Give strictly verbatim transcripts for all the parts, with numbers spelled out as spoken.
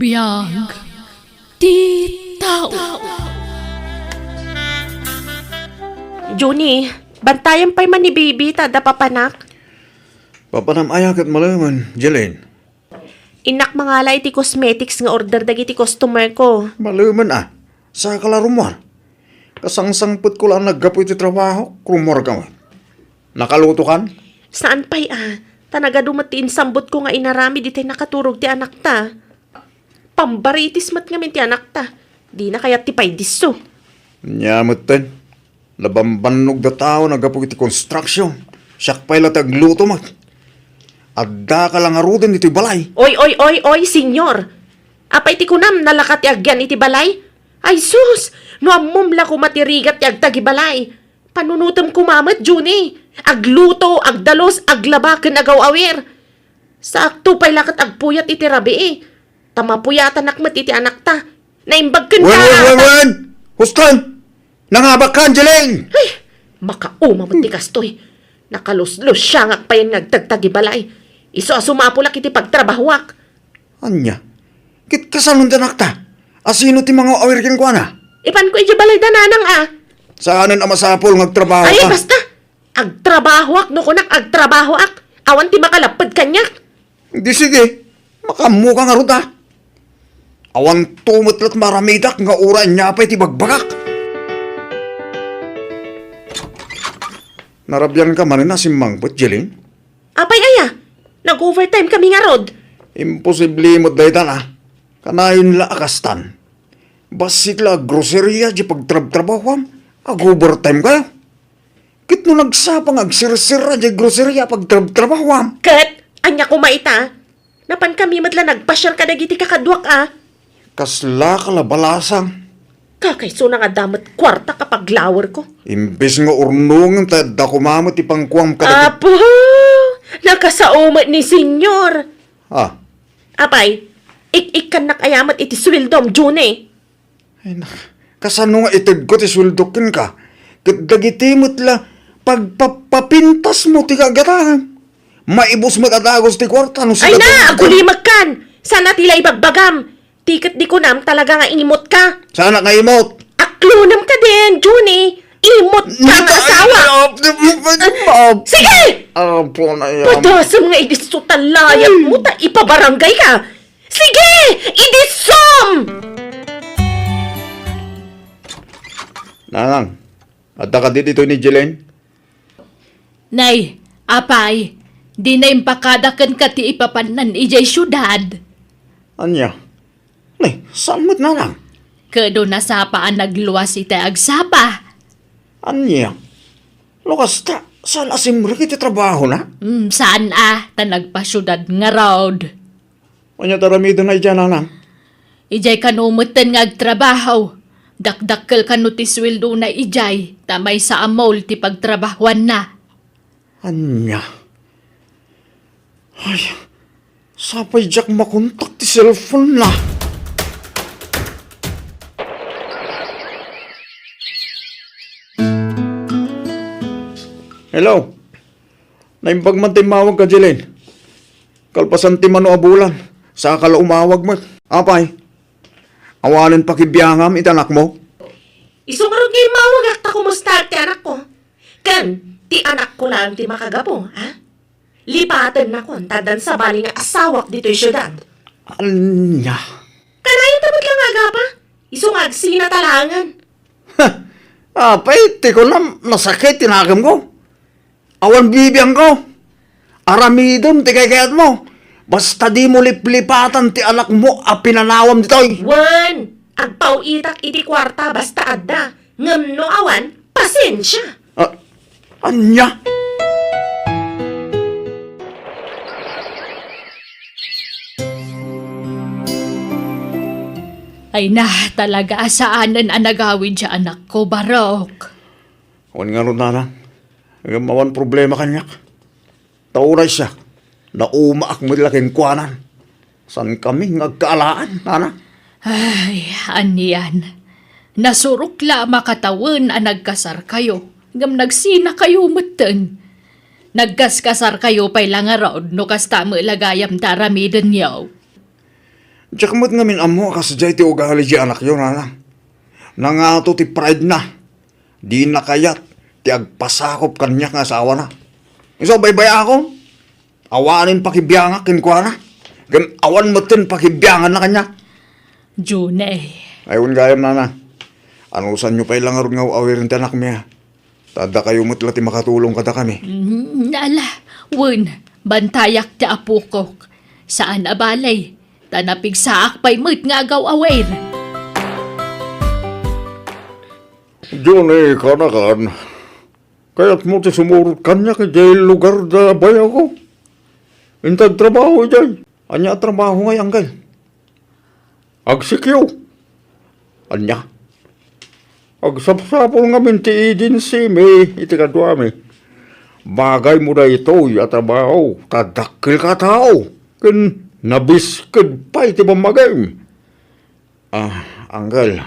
Biag ti tao. Junie, bantayan pay man ni baby ta adda papanak. Papanam aya ket malemen, Jelen? Innak mangala iti cosmetics nga order dagiti customer ko. Malemen a. Saka la rummuar. Kasangsangpetko la a naggapu iti trabaho, rummuarka met. Nakalutokan? Saan pay a. Ta nagadu met ti insambotko nga inaramid itay nakaturog ti anakta. Pambaritis met ngamin ti anakta. Dina kayat ti paydisso. Ania metten? Nabambannogda tao naggapu iti construction. Siak pay la ti agluto met. Addaka la ngaruden iti balay. Oy, oy, oy, oy, senyor! Apay ti kunam, nalaka ti agyan iti balay? Ay sus! No ammom la koma ti rigat ti agtagibalay. Panunotem koma met, Junie. Agluto, agdalus, aglaba ken agaw-awir. Saakto pay la ket agpuyat iti rabii. Ta mapuyatanak met iti anakta. Naimbag kenka. Wen, wen, wen, wen! Huston! Nangabak ka, Angeline! Ay, makauma met ti kastoy. Nakaluslusiangak payen nga agtagtagibalay. Isu a sumapulak iti pagtrabahoak. Ania? Ket kasano ti anakta? A sino ti mangaw-awir kenkuana? Ipanko idiay balay da nanang a. Saanen a masapul nga agtrabaho ka? Ay, basta! Agtrabahoak no kunak agtrabahoak. Awan ti makalapped kaniak. Di sige, makaammoka ngarud a. Awan to met la ti maaramidak nga uray ania pay ti ibagbagak. Narabianka manen a simmangpet, Jeline? Apay aya? Nag-overtime kami ngarud. Imposible met dayta a. Kanayon la a kastan. Bassit la a groceria di pagtrabtrabahoam, ag-overtime kayo. Ket no nagsapa nga agsirsira di groceria a pagtrabtrabahoam. Ket, ania koma ita? Napan kami met la nagpasiar kadagiti kakaduak a. Kasla ka la balasang. Kakaisuna nga adda met kuarta a paglawerko. Imbes nga urnongen ta adda koma met ti pankuam kadagiti. Apo! Nakasao met ni Senyor. Ah. Apay, ik-ikkannak aya met iti sueldom, Junie. Ay, nak-, kasano nga itedko ti sueldok kenka? Ket dagiti met la pagpapapintasmo ti kagatanem. Maibus met a dagus ti kuarta no sika. Ay na, agulimekkan! Saan a ti la ibagbagam? Ti ket di kunam talaga nga imot ka. Saan a nga imot? Aklonem ka din, Junie. Imot ka nga asawa. Sige! Apo na yan. Padasem nga idisso ta layat mo ta ipabarangay ka. Sige! Idisom! Nanang, adda kadi ditoy ni Jelen? Nay, apay, dina impakada kenka ti ipapannan idiay siudad. Ania? Nay, saan met nanang? Kedo nasapa a nagluas itay agsapa. Ania? No kasta, saan a simrek iti trabahona? Hmm, saan a, ta nagpasiudad ngarud. Ania ti aramidena idiay, nanang? Idiay kano metten nga agtrabaho. Dakdakkel kano ti sueldona idiay, ta maysa a mall ti pagtrabahoanna. Ania? Ay, sapay diak makontak ti cellphone-na. Hello? Naimbag man ti immawagka, Jelen. Kalpasan ti mano a bulan, saka la umawag met. Apay, awanen pakibiangam iti anakmo? Isu ngarud nga immawagak ta kumusta ti anakko. Ken, ti anakko laeng ti makagapu, ha? Lipatennakon ta addan sabali nga asawak ditoy siudad. Ania? Kanayon ta met la nga agapa. Isu nga agsina ta laengen. Ha! Apay, ti kunam, nasakit ti nakemko. Awan bibiangko. Aramidem ti kaykayatmo. Basta dimo liplipatan ti anakmo a pinanawam ditoy. Wen, agpaw-itak iti kuarta basta adda. Ngem no awan, pasensia. Ah, ania? Ay na, talaga a saanen a nagawid ti anakko, Barok. Wen ngarud, nanang. Ngem awan problema kaniak. Ta uray siak, naumaak met la kenkuana. Saankami nga agkaalaan, nanang. Ay, anian. Nasurok la a makatawen a nagkasarkayo, ngem nagsinakayo metten. Nagkaskasarkayo pay la ngarud no kasta met la gayam ti aramidenyo. Diak met ngamin ammo a kasdiay ti ugali ti anakyo, nana. Nangato ti pride na. Dina kayat ti agpasakop kaniak nga asawana. Isu a baybayakom. Awanen pakibiangak kenkuana. Ken awan metten pakibianganna kaniak. Junay. Ay, wen gayam, nana. Anusanyo pay la ngarud nga aw-awiren ti anakmi, a? Ta dakayo met la ti makatulong kadakami. Mm, ala, wen, bantayak ti apokok. Saan a bale, ta napigsaak pay met nga agaw-awir. Johnny, kanakan, kayatmo ti sumurot kaniak idiay lugar da bayawko? Inted trabaho idiay. Ania a trabaho ngay, Anggal? Agsikyo. Ania? Agsapsapul ngamin ti agency mi iti kaduami. Bagaymo daytoy a trabaho, ta dakkelka a tao, ken nabisked pay ti bammagim. Ah, Anggal.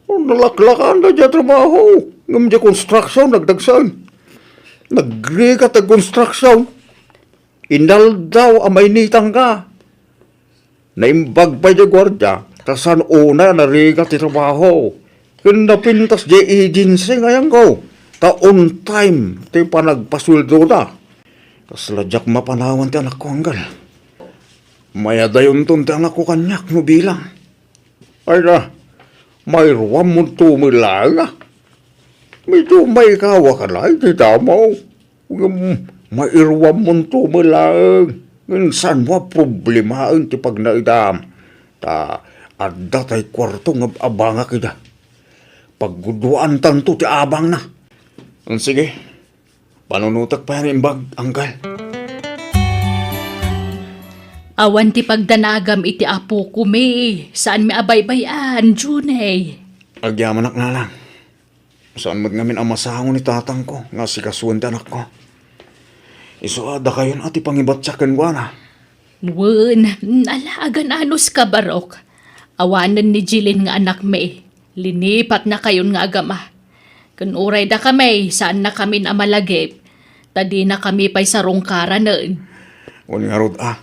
Oh, nalaklakan da dia trabaho. Ngem dia construction, nagdagsen. Nagrigat ti construction. Inaldaw a mainitan ka. Naimbag pay di guardia, ta saan unay a narigat ti trabaho. Ken napintas di agency nga ayanko, ta on time ti panagpasueldoda. Kasla diak mapanawan ti anakko, Anggal. Mayadayonton ti anakko kaniak no bilang. Ay na, mairuam monto met laeng, a. Medyo maikawa ka na iti damaw. Ngem mairuam monto met laeng. Ngem saanmo a problemaen ti pagnaedam. Ta adda tay kuarto nga ab-abangak ida. Pagguduantanto ti abangna. Sige, panunotek pay a naimbag, Anggal. Awan ti pagdanagam iti apokon, saanmi a baybay-an, Junay. Agyamanak, nanang. Saan met ngamin a masango ni tatangko nga asikasuen ti anakko. Isu a dakayon a ti pangibatiak kenkuana. Wen, ala, agan-anos ka, Barok. Awanen ni Jilin nga anakmi. Linipatnakayon nga agama. Ken uray dakami, saannakamin a malagip, ta dinakami pay sarungkaranen. Wen ngarud a.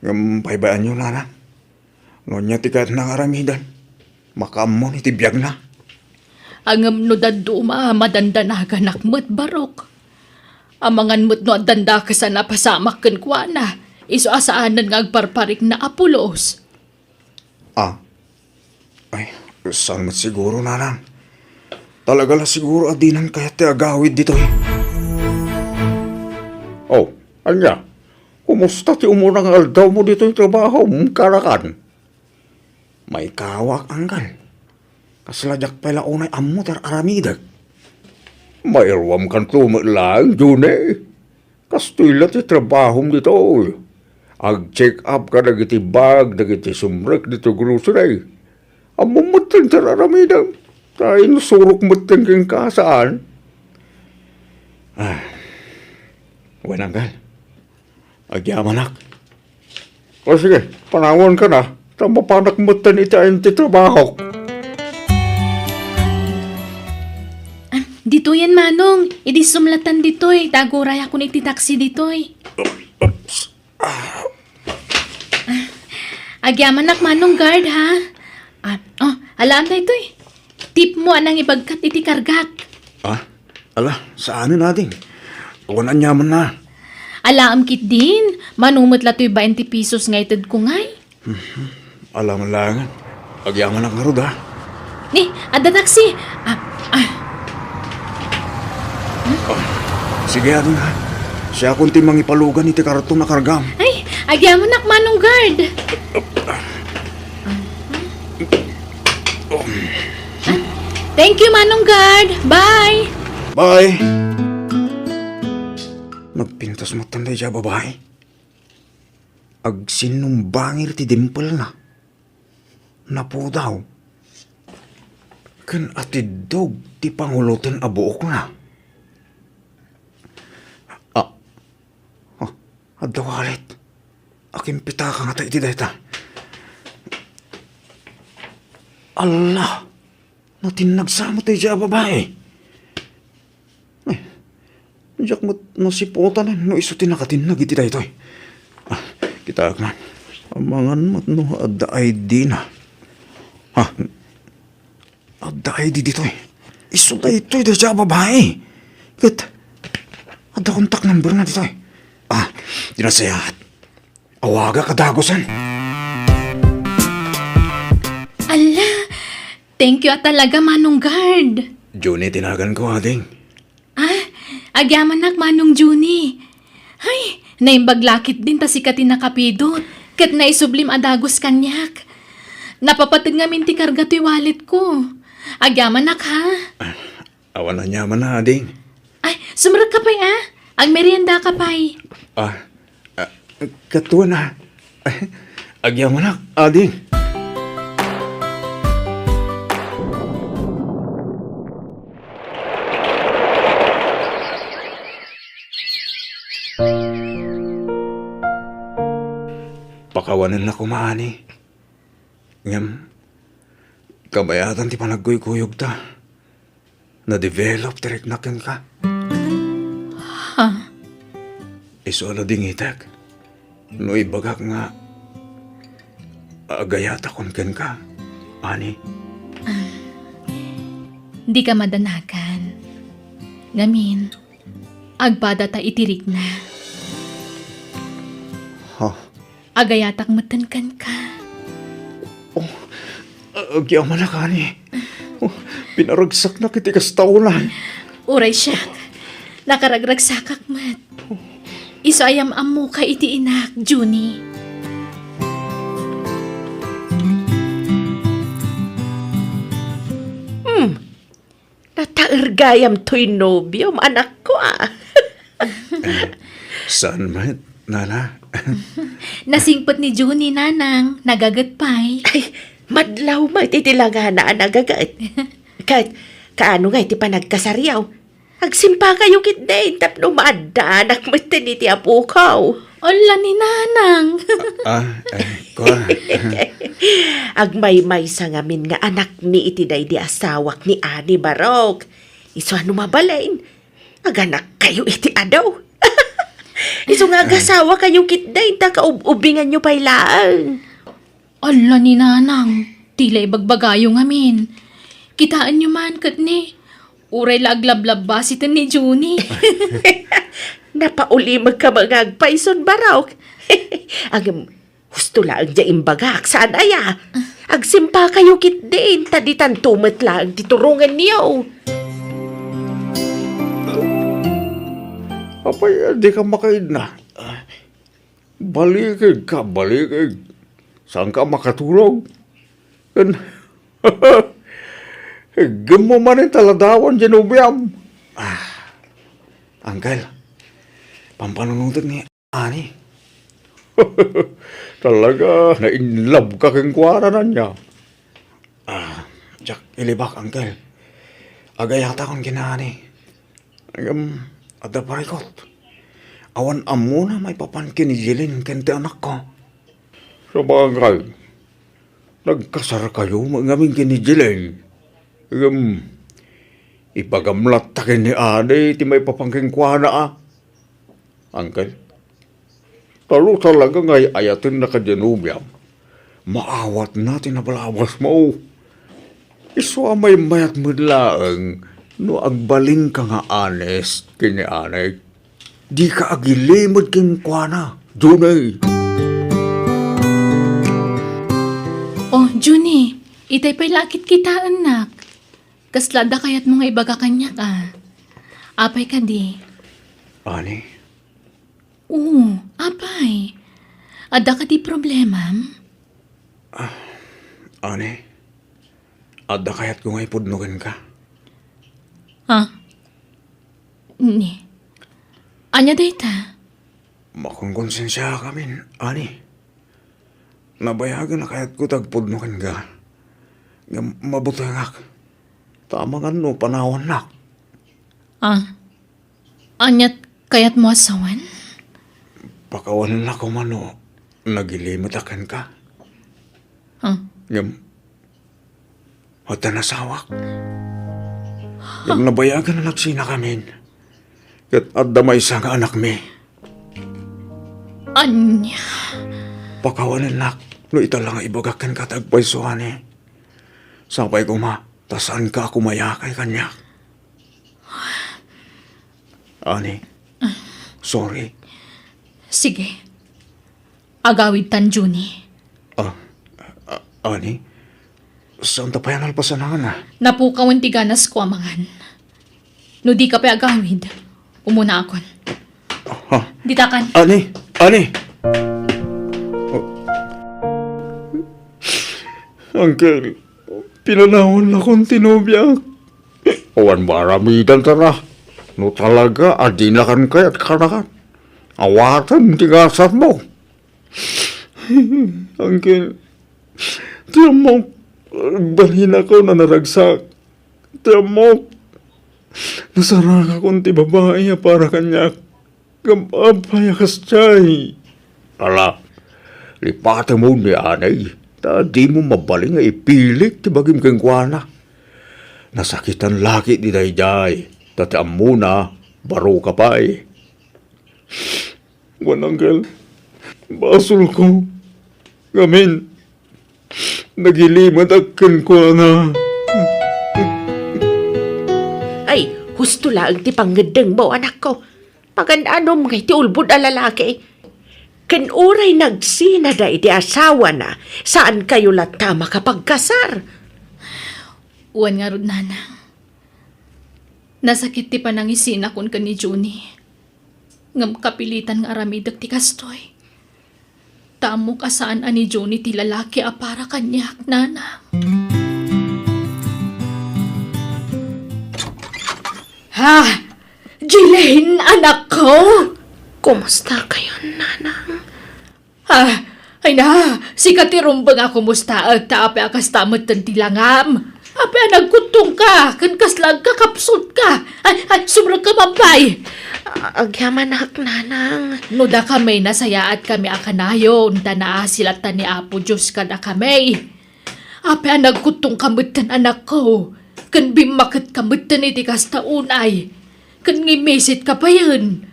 Ngem paybayanyo, nanang. No ania ti kayatna nga aramiden, makaammon iti biagna. Ngem no dadduma, madandanaganak met, Barok. Amangan met no addan dakes a napasamak kenkuana, isu a saanen nga agparparikna a pulos. Ah. Ay, saan met siguro, nanang. Talaga la siguro a dinan kayat ti agawid ditoy. Oh, ania? Kumusta ti umuna nga aldawmo ditoy trabahom, kanakan? Maikawak, Anggal. Kasla diak pay la unay ammo ti ar-aramidek. Mairuamkanto met laeng, June. Kastoy la ti trabahom ditoy. Ag-check up ka dagiti bag, dagiti sumrek ditoy grocery. Ammom metten ti ar-aramidem. Ta insurok metten kenka, saan? Ah. Wen, Anggal. Agyamanak. O sige, panawanka na, ta mapanak metten iti ayan ti trabahok. Ah, ditoyen, Manong. Idi sumlatan ditoy, ta agurayakon iti taksi ditoy. Oops. Ah. Agyamanak, Manong Guard, ha? Ah, oh, alaam daytoy. Tipmo a nangibagkat iti kargak. Ah, ala, saanen, ading. Awan aniamanna. Alaam ketdin, mano met la toy baente pesos nga itedko ngay. Mhm. Alangan-langan. Agyamanak ngarud, ha? Ni, adda taksi. Ah, ah. Ah, sige, ading, ha? Siakon ti mangipalugan iti karton a kargam. Ay, agyamanak, Manong Guard. Ah, thank you, Manong Guard. Bye. Bye. Nagpintas met daydiay a babai. Agsinnumbangir ti dimpelna. Napudaw. Ken atiddog ti panguloten a buokna. Ah. Ah, adda wallet. Akimpitaka ngata iti dayta. Allah! Natinnag sa met daydiay a babai. Ay, diak met nasiputan no isu ti nakatinnag iti daytoy. Ah, kitaek man. Amangan met no adda I D na. Ha? Adda I D ditoy. Isu daytoy dayta a babai. Ket adda contact number na ditoy. Ah, di nasayaat. Awagak a dagusen. Ala, thank you a talaga, Manong Guard. Junie ti naganko, ading. Ah, agyamanak, Manong Junie. Hay, naimbag la ketdin ta sika ti nakapidot. Ket naisublim a dagus kaniak. Napapateg ngamin ti karga toy wallet ko. Agyamanak, ha? Ah, awan aniamanna, ading. Ay, sumrek ka pay, ah. Agmerienda ka pay. Ah, ah, katuan, ah. Agyamanak, ading. Pakawanennak koma, ani. Ngem, kabayatan ti panagkuykuyogta. Na-develop ti riknak kenka. Ha? Isu a ladingitek no ibagak nga agayatakon kenka, ani. Dika madanagan. Ngamin, agpadata iti rikna. Ha? Agayatak metten kenka. Oh, agyamanak, ani. Oh, pinaragsaknak iti kasta unan. Uray siak, nakaragragsakak met. Isu a yam-ammoka iti inak, Junie. Hmm, nataer gayam toy nobiom, anakko, ah. Eh, saan met, nana? Nasingpet ni Junie, nanang, nagaget pay. Ay, madlaw met iti langana a nagaget. Ket, kaano ngay ti panagkasaryo? Agsimpakayo ketdin tapno maaddanak metten iti apokaw. Ala ni nanang. Ah, eh, kua. Agmaymaysa ngamin nga anakmi iti daydi asawak ni Ani Barok. Isu a no mabalin, aganakkayo iti adu. Isu nga agasawakayo ketdin ta kaub-ubinganyo pay laeng. Ala ni nanang, ti la ibagbagayo ngamin. Kitaenyo man ket ni, uray la aglablabasiten ni Junie. Napaulimekka nga agpayson, Barok. Ngem, husto laeng diay imbagak, saan aya? Agsimpakayo ketdin, ta ditanto met laeng ti turongenyo. Apay, dika makaidna? Balikigka, balikig. Saanka a makatulog? Ken, iggemmo manen ta ladawan diay nobiam. Ah, Uncle, pampanunotek ni Ani. Talaga, na-in love ka kenkuana, ania? Ah, diak ilibak, Uncle. Agayatakon ken ni Ani. Ngem, adda parikut. Awan ammona maipapan ken ni Jeline ken ti anakko. Sabagay, nagkasarkayo met ngamin ken ni Jeline. Ngem, ibagam latta ken ni Ani ti maipapan kenkuana, a. Uncle, ta no talaga nga ay-ayatennak a Genovia, maawatna ti nabalabasmo. Isu a maymayat met laeng no agbalinka nga honest ken ni Ani. Dika agilimed kenkuana, Junie. Oh, Junie, itay pay la a kitkitaennak. Kasla adda kayatmo nga ibaga kaniak, a? Apay kadi? Ani? Oo, apay. Adda kadi problemam? Ah, Ani, adda kayatko nga ipudno kenka. Ha? Ni? Ania dayta? Makonkonsensiaak amin, Ani. Nabayagen a kayatko ti agpudno kenka. Ngem mabutengak. Ta amangan no panawannak. Ah, aniat kayatmo a sawen? Pakawanennak koma no nagilimedak kenka. Ah. Ngem, adda nasawak. Ngem nabayagen a nagsinakamin. Ket adda maysa nga anakmi. Ania? Pakawanennak no ita la nga ibagak kenka ti agpayso, Ani. Sapay koma ta saanka a kumayakay kaniak. Ani, sorry. Sige. Agawidtan, Junie. Ah, ah, Ani, saanta pay a nalpasan a ngana? Napukawen ti ganasko a mangan. No dika pay agawid, umunaakon. Ha? Ditakan. Ani, Ani! Oh. Uncle, pinanawannakon ti nobiak. Awan maaramidanta. No talaga a dinakan kayat kanakan, awatem ti gasatmo. Uncle, ti ammok, balinakon a naragsak. Ti ammok, nasarangakon ti babai a para kaniak. Ngem apay a kasdiay? Ala, lipatemon ni Anay, ta dimo mabalin nga ipilik ti bagim kenkuana. Nasakitan la ketdi daydiay, ta ti ammona, baroka pay. Wen, Uncle, basolko. Ngamin, nagilimedak kenkuana. Ay, husto laeng ti pangngeddengmo, anakko. Pagan-anom ngay ti ulbod a lalaki. Ken uray nagsinada iti asawana, saankayo latta a makapagkasar. Wen ngarud, Nanang. Nasakit ti panangisinakon ken ni Junie. Ngem kapilitan nga aramidek ti kastoy. Ta ammok a saan a ni Junie ti lalaki a para kaniak, Nanang. Ha? Jelaine, anakko? Kumusta kayon, Nanang? Ah, ay na, sika ti rumbeng a kumustaek, ta apay a kasta metten ti langam? Apay a nagkuttongka, ken kasla agkakapsutka? Ay, ay, sumrekka, mabbay! A-, agyamanak, Nanang. No dakami, nasayaatkami a kanayon, ta naasi latta ni Apo Dios kadakami. Apay a nagkuttongka metten, anakko, ken bimmaketka metten iti kasta unay, ken ngimmisetka payen?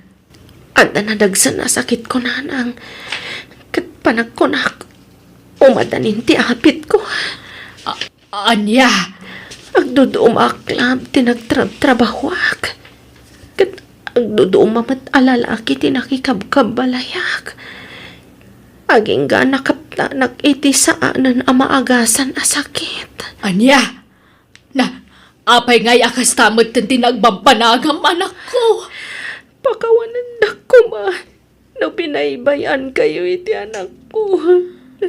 Adda nadagsen a sakitko, Nanang, ket panagkunak, umadanin ti apitko. A-, ania? Agduduom a aklab ti nagtrabtrabahoak, ket agduduom a met a lalaki ti nakikabkabbalayak. Agingga a nakaptanak iti saanen a maagasan a sakit. Ania? Na, apay ngay a kasta metten ti nagbabbanagam, anakko? Pakawanendak koma no binaybay-ankayo iti anakko.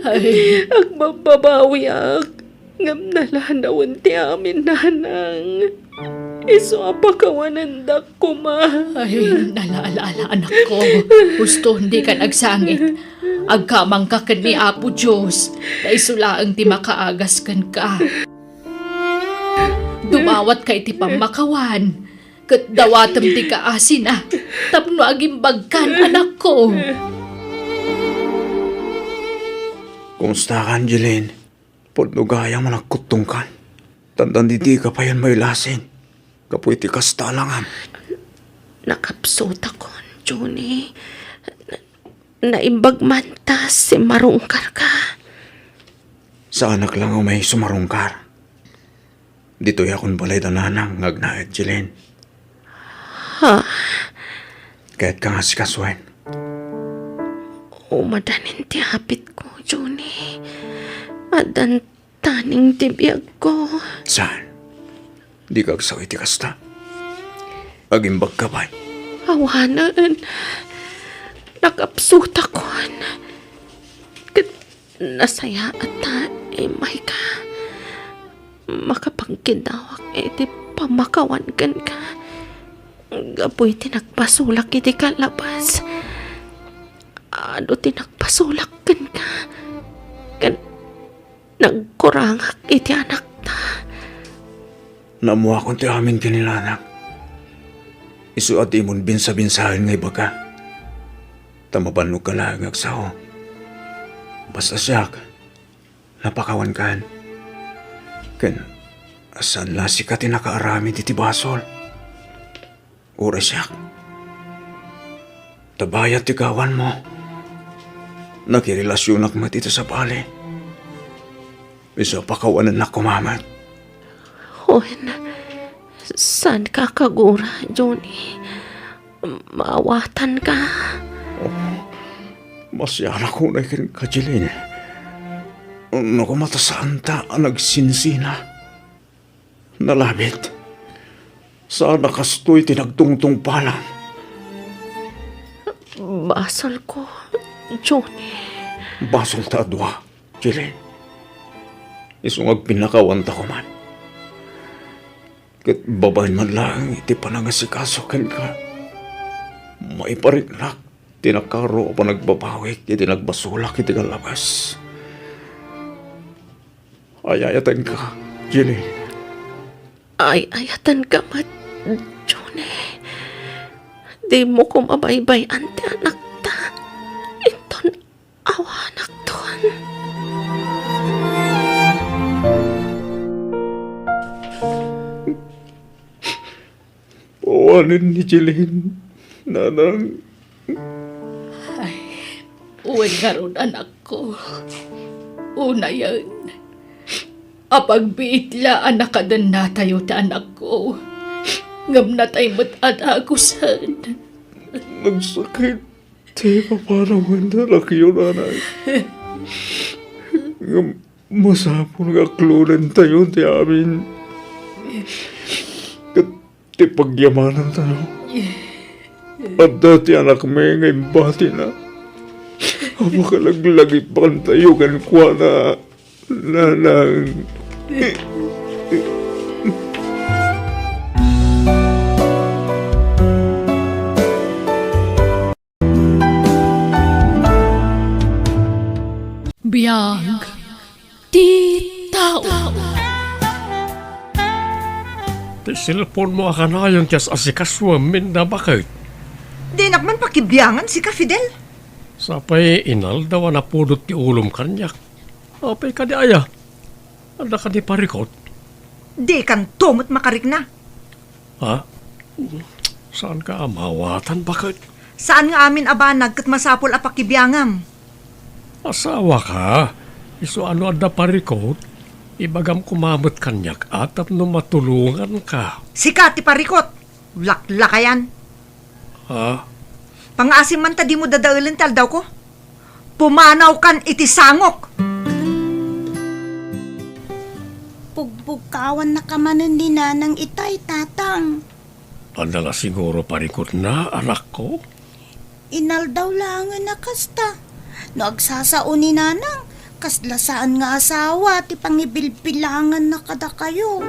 Ay. Agbabbabawiak, ngem nalanawen ti amin, Nanang. Isu a pakawanendak koma. Ay, nalaala, anakko. Husto, dikan agsangit. Agkamangka ken ni Apo Dios, ta isu laeng ti makaagas kenka. Dumawatka iti pammakawan, ket dawatem ti kaasina tapno agimbagkan, anakko. Kumustakan, Jelaine? Pudno gayam a nagkuttongkan. Tantan, dika payen mailasin gapu iti kasta a langam. Nakapsutakon, Junie. Naimbag man ta simmarungkarka. Saanak la nga umay sumarungkar. Ditoyakon balay da Nanang nga agnaed, Jelaine. Ha? Kayatka nga asikasuen? Umadanin ti apitko, Junie. Addan taning ti biagko. Saan? Dika agsao iti kasta. Agimbagka pay? Awanen. Nakapsutakon. Ket nasayaat ta immayka. Makapagkidawak iti pammakawan kenka. Gapu iti nagpasolak iti kalabas. Adu ti nagpasolak kenka. Ken nagkurangak iti anakta. Naammoakon ti amin ken ni Nanang. Isu a dimon binsa-binsaen nga ibaga. Ta mabannogka laeng nga agsao. Basta siak, napakawankan. Ken saan la sika ti nakaaramid iti basol. Uray siak. Ta bayat ti gawanmo. Nakirelasionak met iti sabali. Isu a pakawanennak koma met. Wen, saanka a kagura, Johnny. Maawatanka. Oh, masianak unay kenka, Jeline. No koma ta saanta a nagsinsina. Nalabit. Saan a kastoy ti nagtungtungpalan. Basolko, Johnny. Basolta a dua, Jeline. Isu nga agpinnakawanta koma. Ket babaen man laeng iti panangasikaso kenka, maipariknak ti nakaro a panagbabawik iti nagbasolak iti kallabas. Ay-ayatenka, Jeline. Ay-ayatenka met, Johnny. Dimo koma baybay-an ti anakta. Inton awanakton. Pawanen ni Jeline, nanang. Ay, wen ngarud, anakko. Unayen, apagbiit la a nakadennatayo ti anakko. Ngem natay met a dagusen. Nagsakit ti ipapanawen ti anakyo, nanay. Ngem masapul nga aklodentayo ti amin. Ket ti pagyamanantayo, adda ti anakmi nga imbatina a makalaglagipantayo kenkuana, nanang. Biag ti tao. Ti cellphone-mo a kanayon ti as-asikasoam, Minda, baket? Dinak man pakibiangan sika, Fidel. Sapay inaldaw a napudot ti ulom kaniak. Apay kadi aya? Adda kadi parikut? Dikanto met makarikna. Ha? Saanka a maawatan, baket? Saan nga amin a banag ket masapul a pakibiangam. Asawaka, isu a no adda parikut, ibagam koma met kaniak a tapno matulonganka. Sika ti parikut! Laklakayan! Ha? Pangngaasim man ta dimo dadaelen ti aldawko. Pumanawkan iti sangok! Pugbugkawannaka manen ni Nanang itay, Tatang. Adda la siguro parikutna, anakko? Inaldaw laengen a kasta. No agsasao ni Nanang, kasla saan nga asawa ti pangibilbilanganna kadakayo.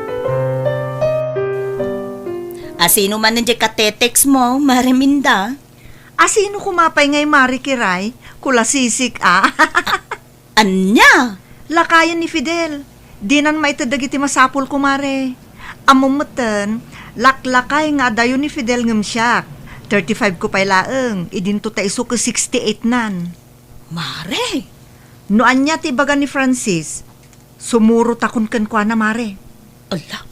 Asino manen diay katetext-mo, Mare Minda? Asino koma pay ngay, Mare Kiray? Kulasisik a. Ania? Lakayen ni Fidel. Dinan maited dagiti masapul, kumare. Ammom metten, laklakay nga adayo ni Fidel ngem siak. Thirty-five ko pay laeng, idinto ta isu ket sixty-eight-nan. Mare! No ania ti ibaga ni Francis, sumurotakon kenkuana, Mare. Ala,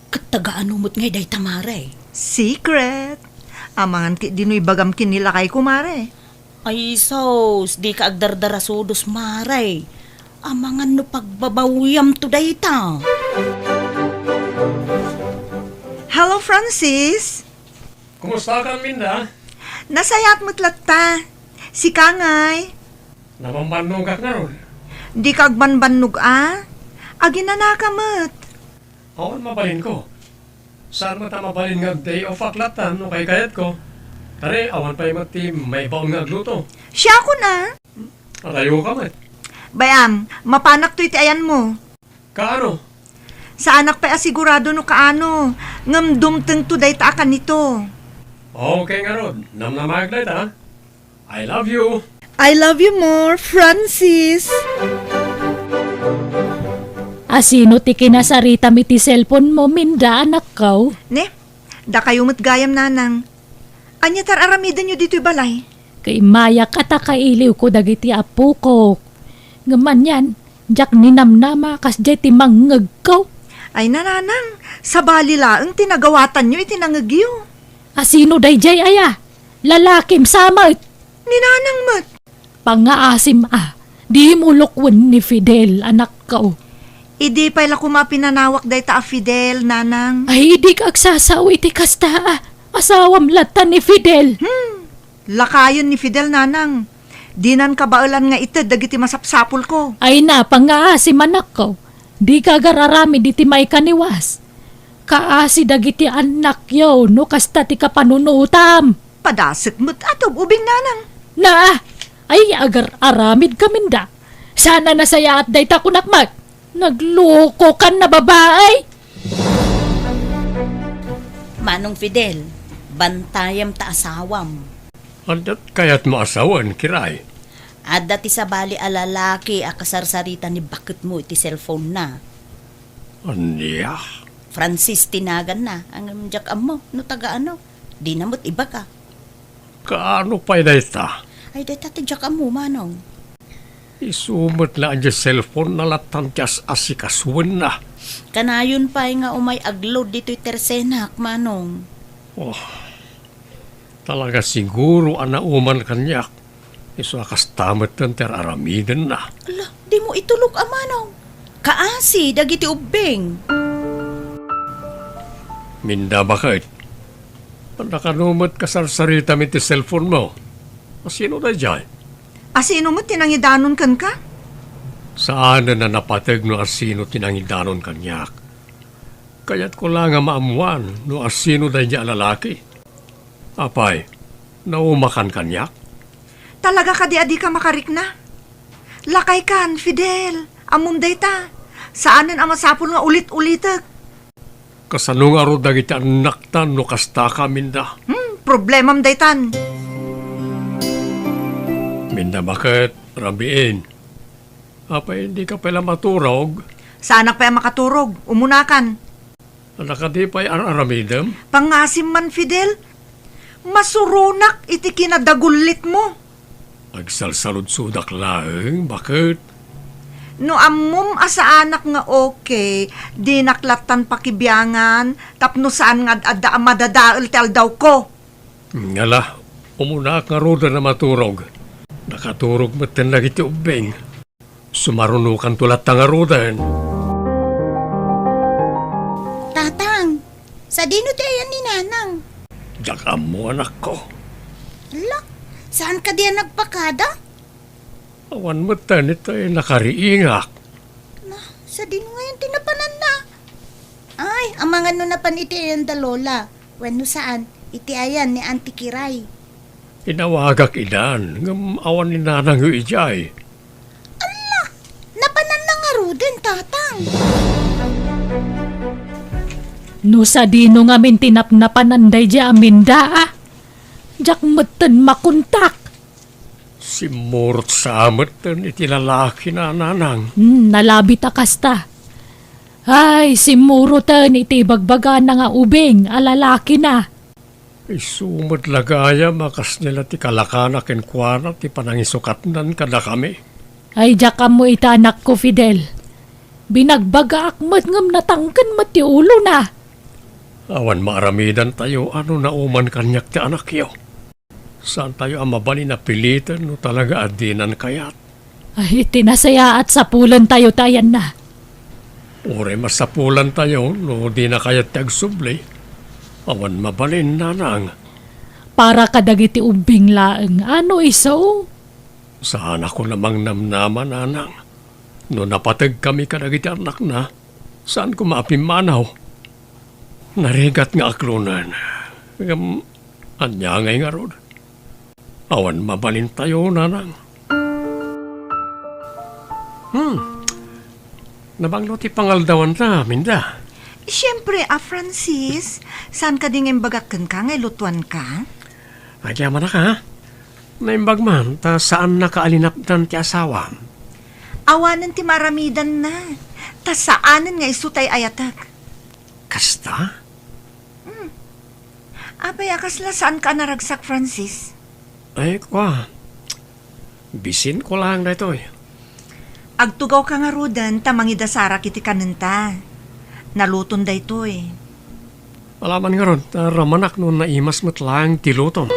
ket taga-ano met ngay dayta, Mare? Secret. Amangan ketdi no ibagam ken ni lakayko, Mare. Ay sus, dika agdardarasudos, Mare. Amangan no pagbabawiamto dayta. Hello, Francis. Kumustakan, Minda? Nasayaat met latta. Sika ngay? Nabambannogak ngarud. Dika agbanbannog a? Aginanaka met. Awan mabalinko. Saan met a mabalin nga ag-day off-ak latta no kaykayatko. Kari, awan pay met ti maibaon nga agluto. Siakon a? Adayoka met. Bay-am, mapanakto iti ayanmo. Kaano? Saanak pay a sigurado no kaano, ngem dumtengto dayta a kanito. Okay ngarud, namnamaek dayta. I love you. I love you more, Francis. Asino ti kinasaritam iti cellphone-mo, Minda, anakko? Ne, dakayo met gayam, Nanang. Ania ti ar-aramidenyo ditoy balay? Kaimayak a ta kailiwko dagiti appokok. Ngem anian, diak ninamnama kasdiay ti mangngegko. Ay, nanang, sabali laeng ti nagawatanyo iti nangegyo. Asino daydiay aya? Lalakim sa met. Ni nanang met. Pangngaasim a, dimo lukwen ni Fidel, anakko. Idi pay la koma pinanawak dayta a Fidel, nanang. Ay, idi ka agsasao iti kasta a. Asawam latta ni Fidel. Hmm, lakayen ni Fidel, nanang. Dinan kabaelan nga ited dagiti masapsapulko. Ay na, pangngaasim, anakko. Dika agar-aramid iti maikaniwas. Kaasi dagiti annakyo no kasta ti kapanunotam. Padasek met a tub-ubing, nanang. Na, ay agar-aramid kaminda. Saan a nasayaat dayta kunak met. Naglukokan a babai. Manong Fidel, bantayem ta asawam. Adda kayatmo a sawen, Kiray? Adda ti sabali a lalaki a kasarsarita ni baketmo iti cellphone na. Ania? Francis ti naganna, ngem diak ammo no taga ano. Dina met ibaga. Kaano pay dayta? Ay, dayta ti diak ammo, manong. Isu met la a diay cellphone na lattan ti as-asikasuenna. Kanayon pay nga umay agload ditoy tersenak, manong. Oh, talaga siguro a nauman kaniak. Isu a kasta metten ti ar-aramidenna. Ala, dimo itulok a manong. Kaasi dagiti ubbing. Minda, baket. Anda kano met kasarsaritami ti cellphone mo? A sino daydiay? A sino met ti nangidanon kenka? Saanen a napateg no a sino ti nangidanon kaniak. Kayatko la nga maammuan no a sino daydiay a lalaki. Apay, naumakan kaniak? Talaga kadi a dika makarikna? Lakaykan, Fidel. Ammom dayta. Saanen a masapul nga ulit-ulitek. Kasano ngarud dagiti annaktan no kastaka, Minda? Hmm, problemam daytan. Minda, baket, rabiin. Apay, dika pay la maturog? Saanak pay a makaturog. Umunakan. Adda kadi pay ar-aramidem? Pangngaasim man, Fidel. Masuronak iti kinadagullitmo. Agsalsaludsodak laeng, baket? No ammom a saanak nga okay, dinak lattan pakibiangan tapno saan nga ad-adda a madadael ti aldawko. Ngala, umunaak ngaruden a maturog. Nakaturog metten dagiti ubbing. Sumarunokanto latta ngaruden. Tatang, sadino ti ayan ni Nanang? Diak ammo, anakko. Ala, saan kadi a nagpakada? Awan metten iti nakariingak. Na, sadino ngayon ti napananna? Ay, amangan no napan iti ayan da Lola. Wenno saan, iti ayan ni Auntie Kiray. Inawagak idan, ngem awan ni nanangyo idiay. Ala, napananna ngaruden, Tatang. No sadino ngamin ti napnapanan daydiay a Minda, a? Diak metten makontak. Simmurot sa metten iti lalaki na, Nanang. Hmm, nalabit a kasta. Ay, simmuroten iti ibagbagana nga ubing a lalaki na. Isu met la gayam a kasdi la ti kalakana kenkuana ti panangisukatnan kadakami. Ay, diak ammo ita, anakko, Fidel. Binagbagaak met ngem natangken met ti ulona. Awan maaramidantayo a no nauman kaniak ti anakyo. Saantayo a mabalin a piliten no talaga a dinan kayat. Ay, iti nasayaat, sapulentayo ti ayanna. Uray masapulantayo no dina kayat ti agsubli. Awan mabalin, Nanang. Para kadagiti ubbing laeng, ano isu? Saanakon a mangnamnama, Nanang. No napategkami kadagiti annakna, saan koma a pimmanaw. Narigat nga aklonen. Ngem, ania ngay ngarud? Awan mabalintayo, Nanang. Hmm. Nabanglo ti pangaldawanta, Minda. Siempre, a Francis, saan kadi nga imbagak kenka nga ilutuanka? Agyamanak, a. Naimbag man, ta saannaka a linapdan ti asawam. Awanen ti maaramidanna, ta saanen nga isu tay ayatek. Kasta? Hmm. Apay a kasla saanka a naragsak, Francis? Ay, kua. Bisinko laeng daytoy. Agtugawka ngaruden ta mangidasarak iti kanenta. Naluton daytoy. Alaman ngarud, ta ramanak no naimas met laeng ti lutom.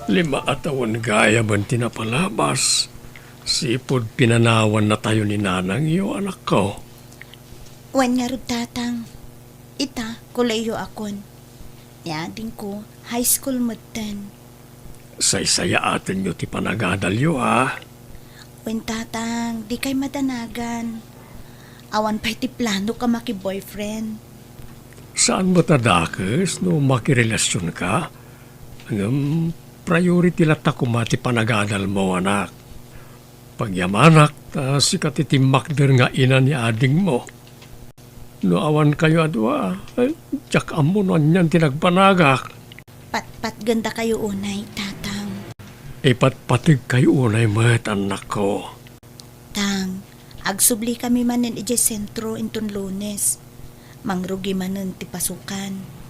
Lima a tawen gayamen ti napalabas, sipud pinanawannatayo ni nanangyo, anakko. Wen ngarud, Tatang. Ita, kolehiyo akon. Ni adingko, high school metten. Saysayaatenyo ti panagadalyo, a? Wen, Tatang, dikay madanagan. Awan pay ti planok a maki-boyfriend. Saan met a dakes no makirelasionka? Ngem priority latta koma ti panagadalmo, anak. Pagyamanak, ta sika ti timmakder nga ina ni adingmo. No awankayo a dua, ay, diak ammo no anian ti nagbanagak. Patpatgendakayo unay, Tatang. Ipatpategkayo unay met, annakko. Tang, agsublikami manen idiay sentro inton Lunes. Mangrugi manen ti pasukan.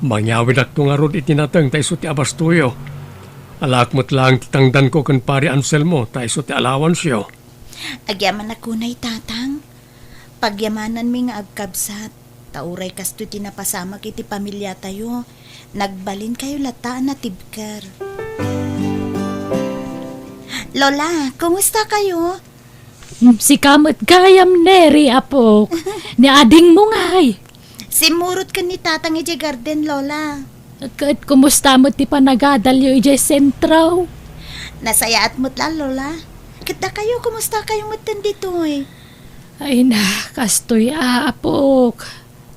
Mangyawidakto ngarud iti nateng ta isu ti abastoyo. Alaak met laeng ti tangdanko ken Pari Anselmo ta isu ti allowanceo. Agyamanak unay, Tatang. Pagyamananmi nga agkabsat, ta uray kastoy ti napasamak iti pamiliatayo, nagbalinkayo latta a natibker. Lola, kumusta kayo? Hmm, sika met gayam, Neri, apok. Ni adingmo ngay? Simmurot ken ni Tatang idiay garden, Lola. Ket kumusta met ti panagadalyo idiay sentro? Nasayaat met la, Lola. Ket dakayo, kumusta kayo metten ditoy? Ay na, kastoy, apok.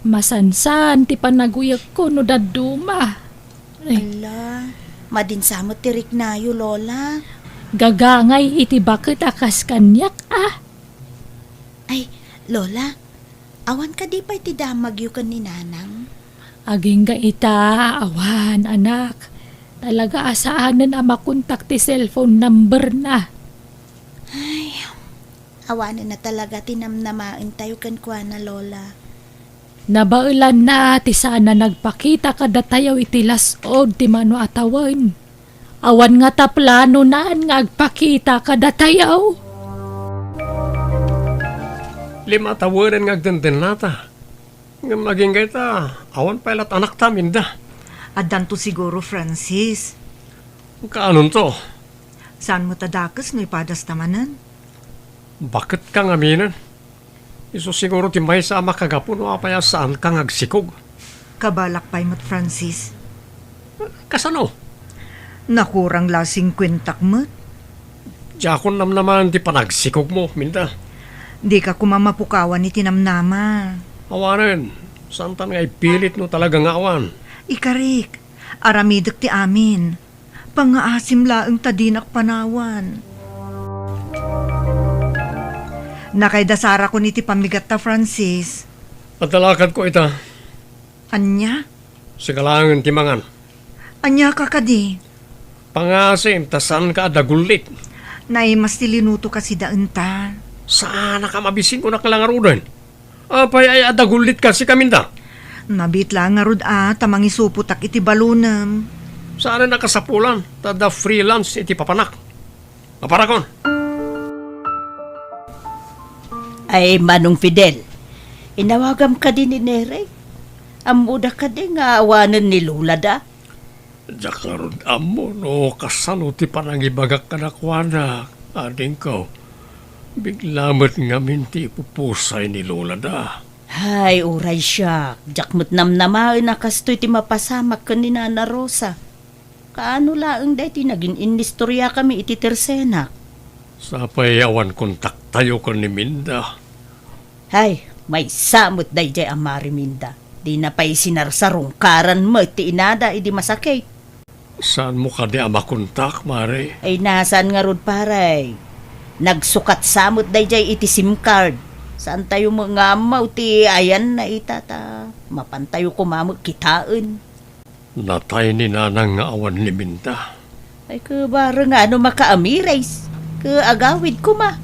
Masansan ti panaguyegko no dadduma. Ay. Ala, madinsa met ti riknayo, Lola. Gagangay iti baket a kas kaniak, a. Ay, Lola, awan kadi pay ti damagyo ken ni Nanang? Agingga ita, awan, anak. Talaga a saanen a makontak ti cellphone number na. Ay, awanen na talaga ti namnamaentayo kenkuana, Lola. Nabaelanna ti saan a nagpakita kadatayo iti las-ud ti mano a tawen. Awan ngata planonan nga agpakita kadatayo. Lima a tawenen nga agdendennata. Ngem agingga ita, awan pay lat anakta, Minda. Addanto siguro, Francis. Kaanonto? Saan met a dakes no ipadasta manen? Baketka ngaminen. Isu siguro ti maysa a makagapu no apay a saanka nga agsikog. Kabalak pay met, Francis. Kasano? Nakurang la singkuentak met. Diakon namnamaen ti panagsikogmo, Minda. Dika koma mapukawan iti namnama. Awanen, saantan nga ipilit no talaga nga awan. Ikarik, aramidek ti amin. Pangngaasim laeng ta dinak panawan. Nakaidasarakon iti pammigatta, Francis. Adda lakadko ita. Ania? Sika laengen ti mangan. Ania ka kadi? Pangngaasim ta saanka a dagullit. Naimas ti linuto kasi daenta. Saanak a mabisin, kunak la ngaruden. Apay ay a dagullit kasi kaminda? Nabiit la ngarud a ta mangisupotak iti balonem. Saanen a kasapulan ta adda free lunch iti papanak. Maparakon. Ay, Manong Fidel, inawagam kadi ni Nere? Ammoda kadi nga awanen ni Lola da? Diak ngarud ammo no kasano ti panangibagak kadakuada, adingko. Bigla met ngamin ti ipupusay ni Lola da. Hay, uray siak, diak met namnamaen a kastoy ti mapasamak ken ni Nana Rosa. Kaano laeng daytoy nagin-inistoriakami iti tersenak? Sapay awan kontaktayo ken ni Minda. Hay, maysa met daydiay a mariminda. Dina pay sinarsarungkaran met ti inada idi masakit. Saanmo kadi a makontak, Mare? Ay, nasaan ngarud, pare? Nagsukat sa met daydiay iti sim card. Saantayo met nga ammo ti ayanna ita ta mapantayo koma met kitaen. Natay ni Nanang nga awan ni Minda. Ay, ket bareng nga no makaamires, ket agawid koma.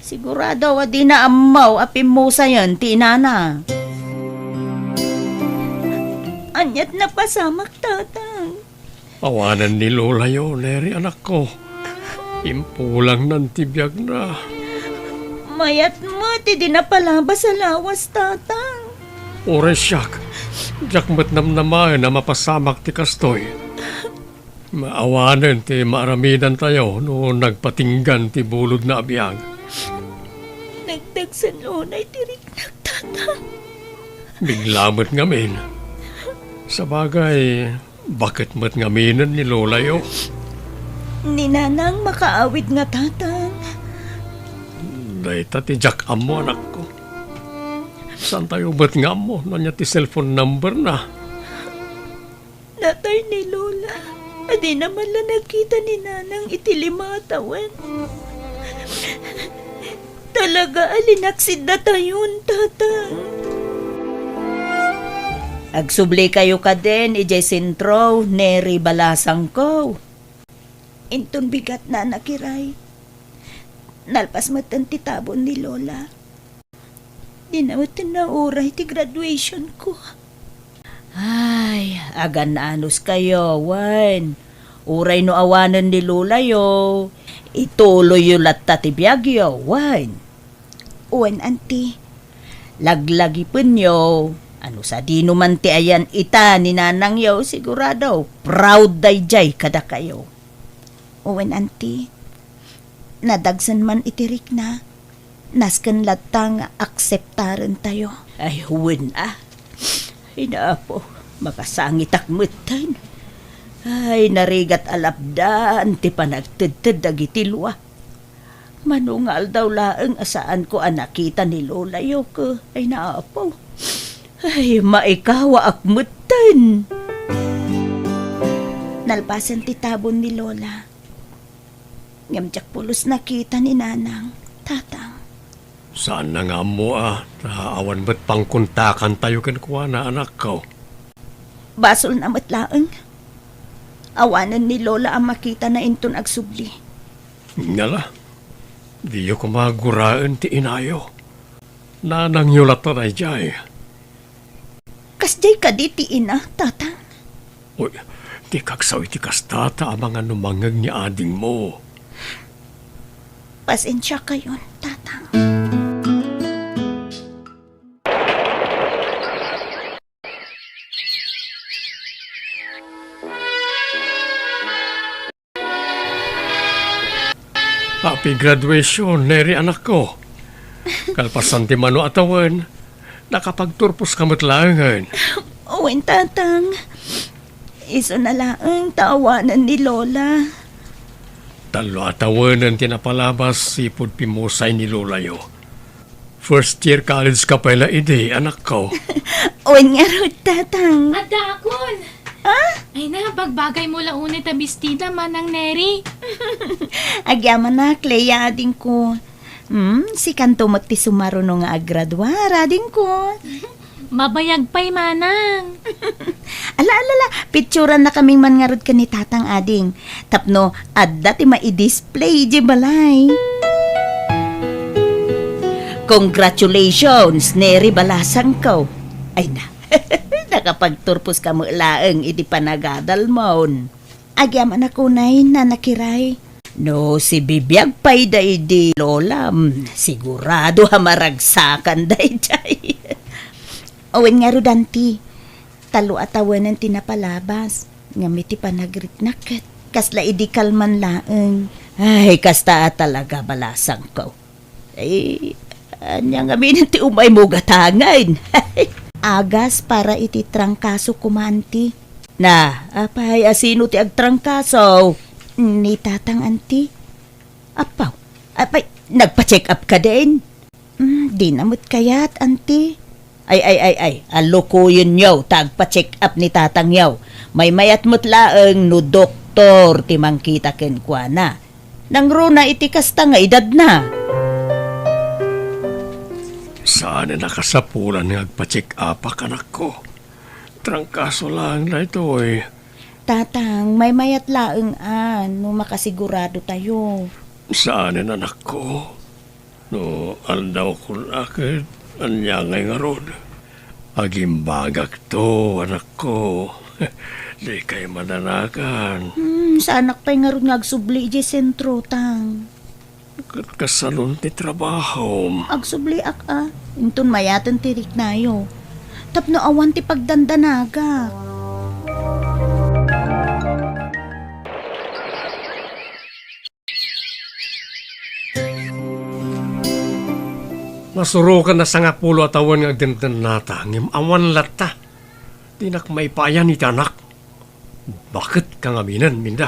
Sigurado a dina ammo a pimmusayen ti inana. Aniat napasamak, Tatang? Awanen ni Lolayo, Neri, anakko. Impulangnan ti biagna. Mayat met idi napalabas a lawas, Tatang. Uray siak, diak met namnamaen a mapasamak ti kastoy. Awanen ti maaramidantayo no nagpatinggan ti bulodna a biag. Nagdagsen unay ti riknak, Tatang. Bigla met ngamin. Sabagay, baket met ngaminen ni Lolayo. Ni Nanang makaawid nga, Tatang. Dayta ti diak ammo, anakko. Saantayo met nga ammo no ania ti cellphone number na? Natay ni Lola a dina man la nakita ni Nanang iti lima a tawen. Talaga a linaksid datayon, Tatang. Agsublikayo kadin idiay sentro, Neri balasangko. Inton bigat, Nana Kiray. Nalpas metten ti tabon ni Lola. Dina metten nauray ti graduation ko. Ay, agan-anos kayo, wen. Uray no awanen ni Lolayo, ituloyyo latta ti biagyo, wen. Wen, Auntie. Laglagipenyo, a no sadino man ti ayan ita ni Nanangyo, sigurado, proud daydiay kadakayo. Wen, Auntie. Nadagsen man iti rikna, nasken latta nga akseptarentayo. Ay, wen a. Ay, Apo, makasangitak metten. Ay, narigat a lapdan ti panagtedted dagiti lua. Mano nga aldaw laeng a saanko a nakita ni Lolayo, ke. Ay, Apo. Ay, maikawaak metten. Nalpasen ti tabon ni Lola. Ngem diak pulos nakita ni Nanang, Tatang. Saanna nga ammo a, ta awan met pangkontakantayo kenkuana, anakko. Basolna met laeng. Awanen ni Lola a makitana inton agsubli. Ngala, diyo koma guraen ti inayo. Nanangyo latta daydiay. Kasdiay kadi ti ina, Tatang? Uy, dika agsaw iti kasta ta amangan no mangngeg ni adingmo. Pasensiakayon, Tatang. Happy graduation, Neri, anakko. Kalpasan ti mano a tawen, nakapagturposka met laengen. Wen, Tatang. Isuna laeng ta awanen ni Lola. Tallo a tawenen ti napalabas, sipud pimusay ni Lolayo. First year college ka pay la idi, anakko. Wen ngarud, Tatang. Addaakon! Ah? Ay na, bagbagaymo la unay ta bestida, Manang Neri. Agyamanak, Clea, adingko. Hmm, sikanto met ti sumaruno nga aggraduar, adingko. Mabayag pay, Manang. Ala, ala, ala, picturannakaming man ngarud ken ni Tatang, ading. Tapno adda ti maidisplay idiay balay. Congratulations, Neri balasangko. Ay na, nakapagturposka met laeng iti panagadalmon. Agyamanak unay, Nana Kiray. No sibibiag pay daydi Lolam, sigurado a maragsakan daydiay. Wen ngarud, Auntie. Tallo a tawenen ti napalabas, ngem iti panagriknak ket kasla idi kalman laeng. Ay, kasta a talaga, balasangko. Ay, ania ngamin ti umaymo gatangen? Agas para iti trangkaso koma, Auntie. Na, apay, a sino ti agtrangkaso? Ni Tatang, Auntie. Apaw, apay, nagpa-check up kadin? Mm, dina met kayat, Auntie. Ay, ay, ay, ay, allukoyenyo ta agpa-check up ni Tatangyo. Maymayat met laeng no doktor ti mangkita kenkuana. Nangruna iti kasta nga edadna. Saanen a kasapulan nga agpa-check upak, anakko. Trangkaso laeng daytoy. Tatang, maymayat laeng a no makasigurado tayo. Saanen, anakko. No aldawko la ket ania ngay ngarud? Agimbagakto, anakko. Dikay madanagan. Hmm, saanak pay ngarud nga agsubli idiay sentro, Tang. Ket kasanon ti trabahom? Agsubliak a, inton mayaten ti riknayo. Tapno awan ti pagdandanagak. Nasuroken a sangapulo a tawen nga agdendennata, ngem awan latta. Dinak maipayan iti anak. Baket kangaminen, Minda.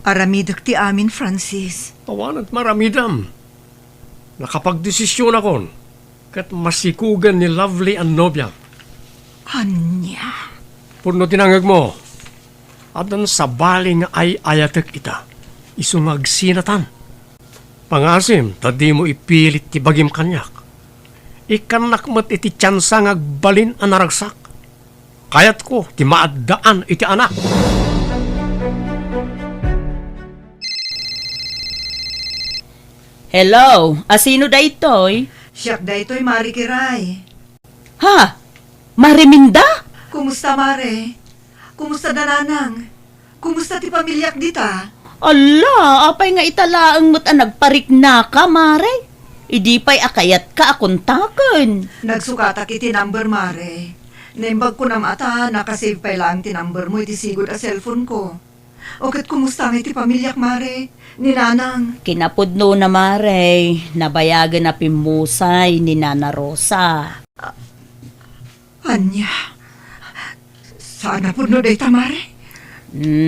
Aramidek ti amin, Francis. Awanen ti maaramidam. Nakapagdesisionakon, ket masikugen ni Lovely a nobiam. Ania? Pudno ti nangngegmo. Addan sabali nga ay-ayatek ita. Isu nga agsinatan. Pangaasim ta dimo ipilit ti bagim kaniak. Ikkannak met iti tiansa nga agbalin a naragsak. Kayatko ti maaddaan iti anak. Hello, asino daytoy? Siak daytoy, Mare Kiray. Ha? Mare Minda? Kumusta, Mare? Kumusta da Nanang? Kumusta ti pamiliak dita? Ala, apay nga ita laeng met a nagpariknaka, Mare? Idi pay a kayatka a kontaken. Nagsukatak iti number, Mare. Naimbag ko nam a ta nakasave pay laeng ti number mo iti sigud a cellphone ko. O ket kumusta ngay ti pamiliak, Mare? Ni Nanang? Kinapudnona, Mare, nabayagen a pimmusay ni Nana Rosa. Ania? Saan a pudno dayta, Mare?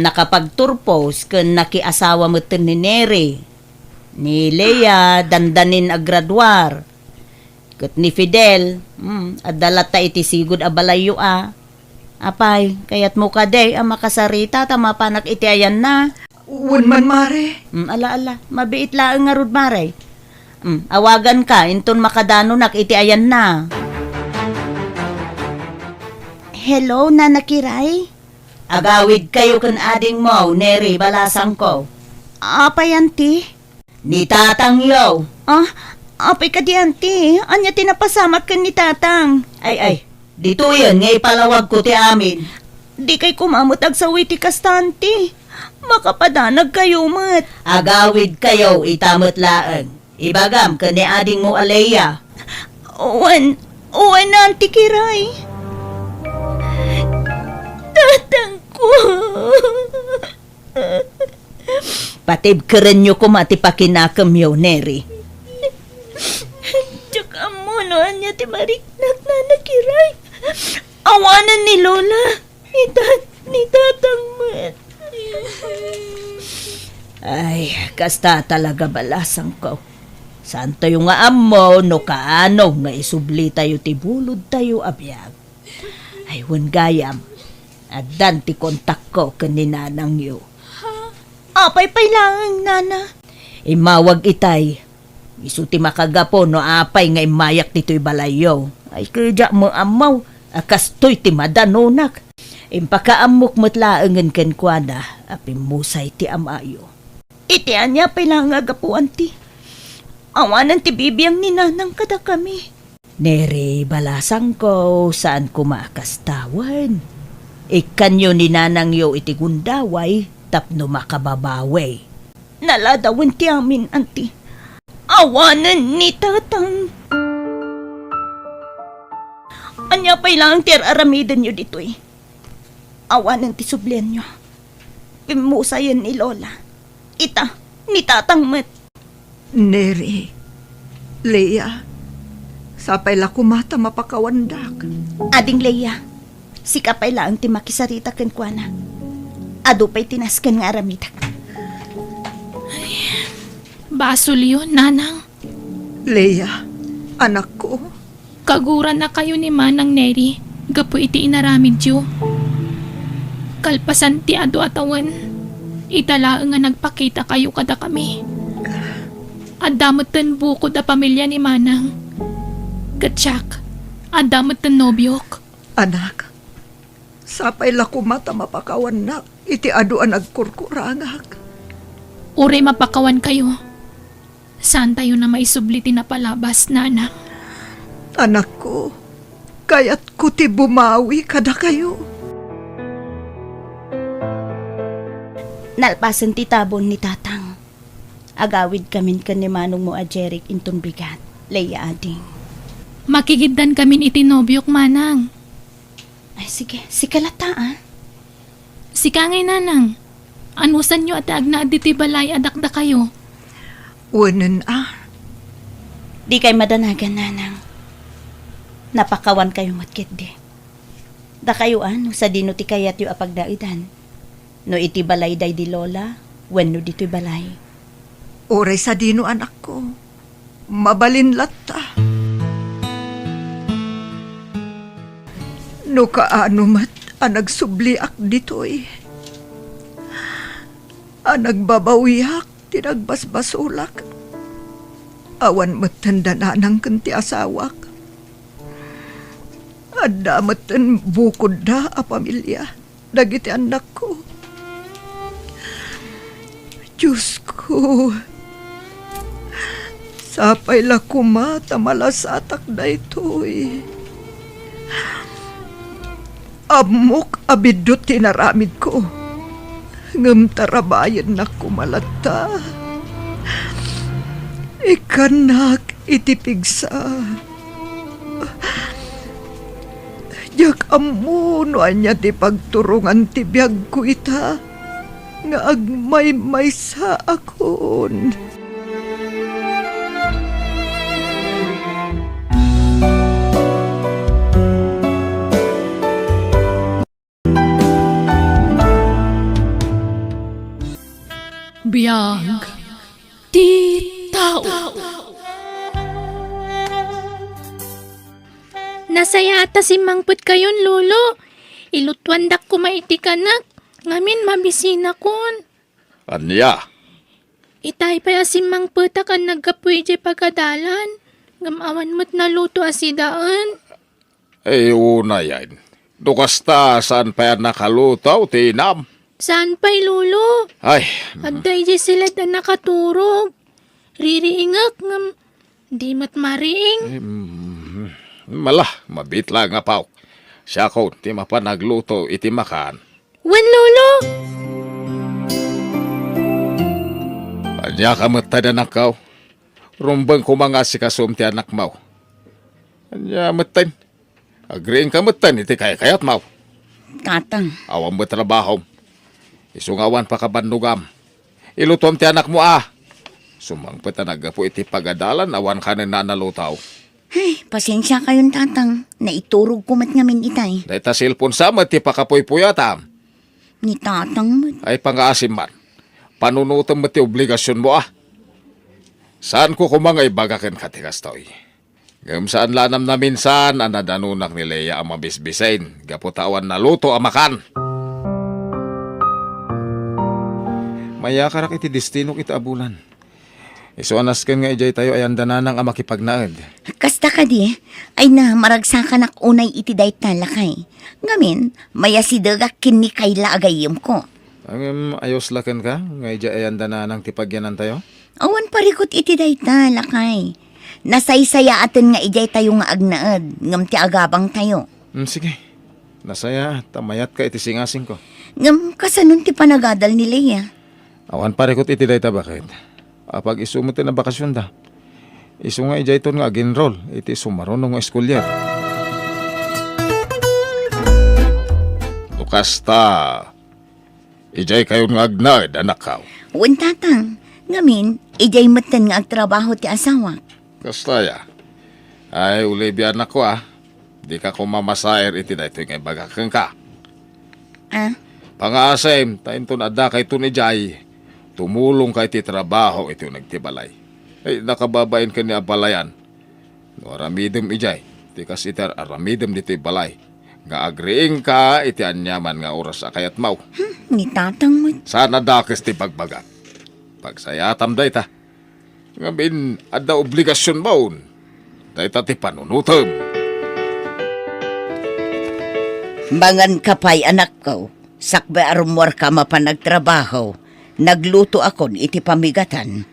Nakapagturpos ken nakiasawa metten ni Neri. Ni Lea, dandanin agraduar. Ket ni Fidel, hmm, adda latta iti sigud a balayyo a. Apay, kayatmo kadi a makasarita ta mapanak iti ayanna? Wen man, Mare. Hmm, ala, ala. Mabiit laeng ngarud, Mare. Hmm, awaganka inton makadanonak iti ayanna. Hello, Nana Kiray? Agawidkayo ken adingmo, Neri balasangko. Apay, Auntie? Ni tatangyo. Ah, apay kadi, Auntie? Ania ti napasamak ken ni Tatang? Ay, ay, ditoyen nga ipalawagko ti amin. Dikay koma met agsaw iti kasta, Auntie. Makapadanagkayo met. Agawidkayo ita met laeng. Ibagam ken ni adingmo a Lea. Wen, wen, Auntie Kiray. Tatangko. Patibkerenyo koma ti pakinakemyo, Neri. Diak ammo no ania ti mariknak, Nana Kiray. Awanen ni Lola. Ni tat-, ni Tatang met. Ay, kasta talaga balasangko. Saantayo nga ammo no kaano nga isublitayo ti bulodtayo a biag. Ay, wen gayam, addan ti kontakko ken ni nanangyo. Ha? Apay pay laeng, Nana? Immawag itay. Isu ti makagapu no apay nga immayak ditoy balayyo. Ay, kadiak met ammo a kastoy ti madanonak. Impakaammok met laengen kenkuana a pimmusay ti amayo. Iti ania pay laeng a gapu, Auntie? Awanen ti bibiang ni Nanang kadakami. Neri, balasangko, saan koma a kasta wen. Ikkanyo ni nanangyo iti gundaway tapno makababawi. Naladawen ti amin, Auntie. Awanen ni Tatang. Ania pay laeng ti ar-aramidenyo ditoy? Awanen ti sublianyo. Pimmusayen ni Lola. Ita, ni Tatang met. Neri, Lea, sapay la koma ta mapakawandak. Ading Lea, sika pay laeng ti makisarita kenkuana. Adu pay ti nasken nga aramidek. Basolyo, Nanang. Lea, anakko. Kagurannakayo ni Manang Neri gapu iti inaramidyo. Kalpasan ti adu a tawen, ita laeng nga nagpakitakayo kadakami. Adda metten bukod a pamilia ni Manang. Ket siak, adda metten nobiok. Anak, sapay la koma ta mapakawannak iti adu a nagkurkurangak. Uray mapakawankayo, saantayon a maisubli ti napalabas, Nanang. Anakko, kayatko ti bumawi kadakayo. Nalpasen ti tabon ni Tatang. Agawidkamin ken ni manongmo a Jeric inton bigat, Lea ading. Makigiddankamin iti nobiok, Manang. Ay, sige. Sika latta, a. Sika ngay, Nanang. Anusanyo a ti agnaed ditoy balay a dakdakayo? Wenen, a. Dikay madanagan, nanang. Napakawankayo met ketdi. Dakayo a, no sadino ti kayatyo a pagnaedan? No iti balay daydi lola, wenno ditoy balay? Uray sadino, anakko. Mabalin latta. No kaano met a nagsubliak ditoy, a nagbabawiak ti nagbasbasolak, awan metten da nanang ken ti asawak. Adda metten bukodda a pamilia dagiti annakko. Diosko, sapay la koma ta malasatak daytoy. Ammok a biddut ti inaramidko, ngem tarabayennak koma latta. Ikkannak iti pigsa. Diak ammo no ania ti pagturongan ti biagko ita nga agmaymaysaakon. Biag ti tao. Nasayaat a simmangpetkayon, Lolo. Ilutuandak koma iti kanak, ngamin mabisinakon. Ania? Itay pay a simmangpetak a naggapu idiay pagadalan, ngem awan met naluto a sidaen. Ay, unayen. No kasta, saan pay a nakaluto ti inam? Saan pay, Lolo? Ay. Adda idiay siled a nakaturog. Ririingek ngem di met mariing. Em, mala, mabiit laeng a Pao. Siakon ti mapan agluto iti makan. Wen, Lolo! Ania ka metten, anakko? Rumbeng koma nga asikasom ti anakmo. Ania metten? Agriingka metten iti kaykayatmo. Tatang. Awan met trabahom. Isu nga awan pakabannogam. Ilutom ti anakmo a. Sumangpet a naggapu iti pagadalan, awan kanenna a naluto. Ay, pasensiakayon, Tatang. Naiturogko met ngamin itay. Dayta cellphone sa met ti pakapuypuyatam. Ni Tatang met. Ay, pangaasim man. Panunotem met ti obligasionmo a. Saanko koma nga ibaga kenka ti kastoy. Ngem saan la a namnaminsan a nadanonak ni Lea a mabisbisin gapu ta awan naluto a makan. Mayakarak iti destinok ita a bulan. Isu a nasken nga idiay tayo ayan da nanang a makipagnaed. Kasta kadi, ay na, maragsakanak unay iti dayta, lakay. Ngamin, mayasidegak ken ni Kayla a gayyemko. Ngem, ayos la kenka nga idiay ayan da nanang ti pagyanantayo? Awan parikut iti dayta, lakay. Nasaysayaaten nga idiay tayo nga agnaed, ngem ti agabang tayo. Hmm, sige. Nasaya, ta mayat ka iti singasingko. Ngem, kasanon ti panagadal ni Lea? Awan parikut iti dayta, baket. Apag isu met ti nabakasionda. Isu nga idiayton nga ag-enroll iti sumaruno nga eskulier. No kasta, idiay kayon nga agnaed, anakko. Wen, Tatang. Ngamin, idiay metten nga agtrabaho ti asawak. Kasta ya. Ay, Olivia, anakko, a. Dika koma masair iti daytoy nga ibagak kenka. Ah? Pangaasim, ta inton adda kayton idiay, tumulongka iti trabaho iti uneg ti balay. Ay, nakababain ken ni abalayan. No aramidem idiay, ti kas iti ar-aramidem ditoy balay, nga agriingka iti aniaman nga oras a kayatmo. Hmm, ni Tatang met. Saan a dakes ti bagbagak. Pagsayaatam dayta. Ngamin, adda obligasionmon. Dayta ti panunotem. Manganka pay, anakko, sakbay a rummuarka mapan agtrabaho, naglutoakon iti pamigatan.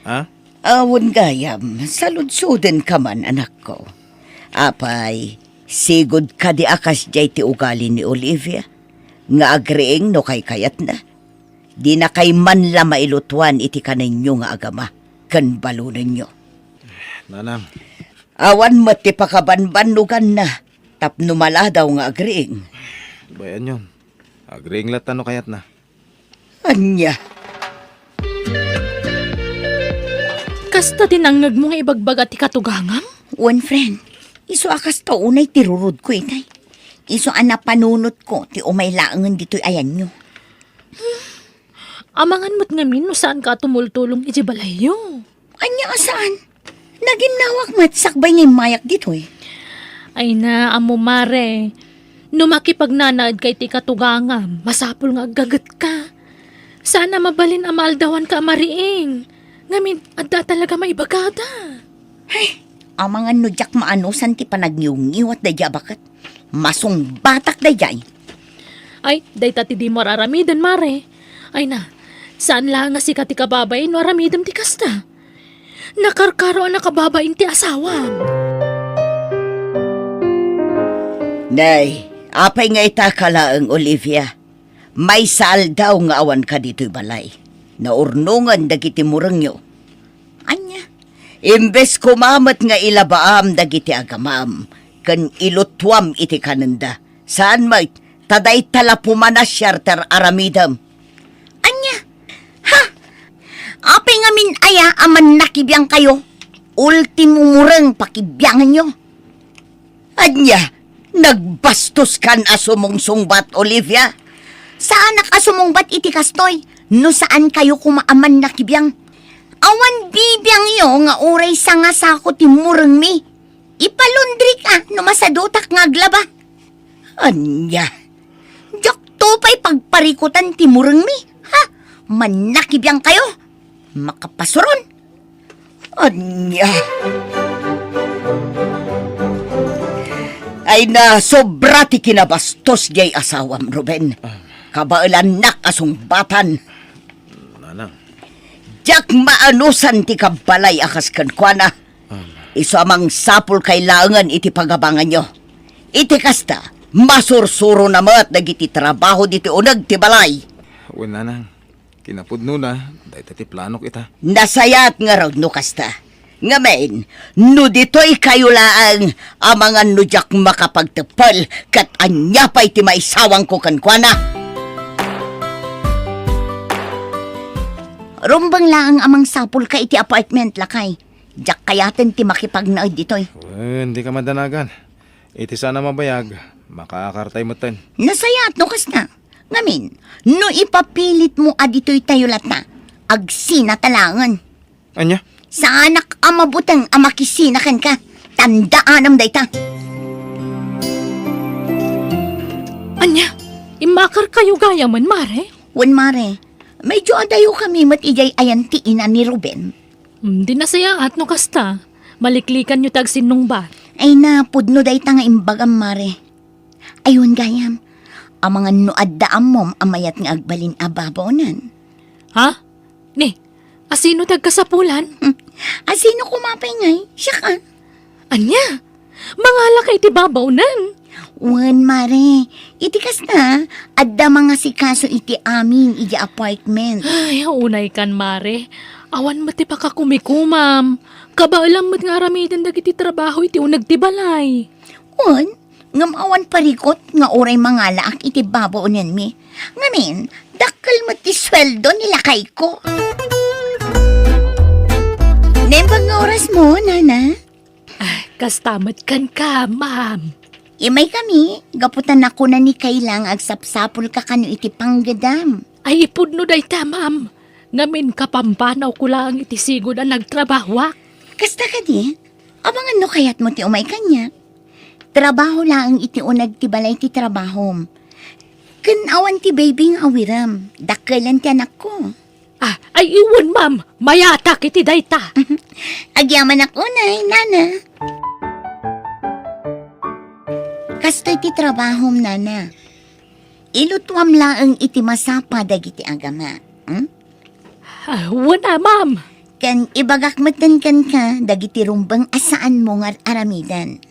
Ha? Awan gayam, saludsodenka man, anakko. Apay, sigud kadi a kasdiay ti ugali ni Olivia, nga agriing no kaykayatna? Dinakay man la mailutuan iti kanenyo nga agama ken balonenyo. Nanang. Awan met ti pakabanbannoganna tapno maladaw nga agriing. Bay-anyon. Agriing latta no kayatna. Ania? Kasta ti nangngegmo nga ibagbaga ti katugangam? Wen, friend. Isu a kasta unay ti rurudko itay. Isu a napanunotko ti umay laengen ditoy ayanyo. Amangan met ngamin no saanka a tumultulong iti balayyo. Ania a saan? Naginnawak met sakbay nga immayak ditoy. Ay na, ammo, Mare. No makipagnanaedka iti katugangam, masapul nga aggagetka. Saan a mabalin a maaldawanka a mariing. Ngamin, adda talaga maibagada. Ay, amangan no diak maanusan ti panagniwngiwat daydiay a baket. Masungbatak daydiay. Ay, dayta ti dimo ar-aramiden, Mare. Ay na, saan laeng a sika ti kababain no aramidem ti kasta. Nakarkaro a nakababain ti asawam. Nay, apay nga itaka laeng, Olivia? Maysa aldaw nga awanka ditoy balay. Naurnongen dagiti murengyo. Ania? Imbes koma met nga ilabaam dagiti agamam ken ilutuam iti kanenda, saan met ta dayta la pumanasiar ti ar-aramidem. Ania? Ha? Apay ngamin aya a mannakibiangkayo? Ultimo mureng pakibianganyo. Ania, nagbastoskan a sumungsungbat, Olivia? Saanak a sumungbat iti kastoy, no saankayo koma a mannakibiang. Awan bibiangyo nga uray sangasako ti murengmi. Ipalundrik a no masadutak nga aglaba. Ania? Diakto pay pagparikutan ti murengmi, ha? Mannakibiangkayo? Makapasuron. Ania? Ay na, sobra ti kinabastos jay asawam, Ruben. Kabaelannak a sungbatan. Nanang. Diak maanusan ti kabbalay a kas kenkuana. Isu a mangsapulkay laengen iti pagabanganyo. Iti kasta, masursurona met dagiti trabaho diti uneg ti balay. Wen, Nanang. Kinapudnona, dayta ti planok ita. Nasayaat ngarud no kasta. Ngamin, no ditoykayo laeng, amangan no diak makapagteppel, ket ania pay ti maisawangko kenkuana? Rumbeng laeng a mangsapulka iti apartment, lakay. Diak kayaten ti makipagnaed ditoy. Wen, dika madanagan. Iti saan a mabayag, makaakartay metten. Nasayaat no kasta. Ngamin, no ipapilitmo a ditoytayo latta, agsinata laengen. Ania? Saanak a mabuteng a makisina kenka. Tandaanam dayta. Ania? Immakarkayo gayamen, Mare? Wen, Mare. Medyo adayokami met idiay ayan ti ina ni Ruben. Hmm, di nasayaat no kasta. Maliklikanyo ti agsinnungbat. Ay na, pudno dayta nga imbagam, Mare. Aywan gayam, amangan no adda ammom a mayat nga agbalin a babaonen. Ha? Ni, asino ti agkasapulan? Hmm. Asino koma pay ngay? Siak a. Ania? Mangalaka iti babaonen? Wen, Mare. Iti kasta, adda mangasikaso iti amin iti apartment. Ay, unay kan, Mare. Awan met ti pakakumikomam. Kabaelam met nga aramiden dagiti trabaho iti uneg ti balay. Wen, ngem awan parikut nga uray mangalaak iti babaonenmi. Ngamin, dakkel met ti sueldo ni lakayko. Naimbag nga orasmo, Nana? Ah, kasta met kenka, ma'am. Imaykami, gapu ta nakuna ni Kayla nga agsapsapulka kano iti panggedam. Ay, ipudno dayta, ma'am. Ngamin, kapampanawko laeng iti sigud a nagtrabahoak. Kasta kadi? Amangan no kayatmo ti umay kaniak. Trabaho laeng iti uneg ti balay ti trabahom. Ken awan ti baby nga awirem. Dakkelen ti anakko. Ah, ay, iwen, ma'am. Mayatak iti dayta. Agyamanak unay, Nana. Kastoy ti trabahom, Nana. Ilutuam laeng iti masapa dagiti agama. Hmm? Ah, wen a, ma'am. Ken ibagak metten kenka dagiti rumbeng a saanmo nga ar-aramiden.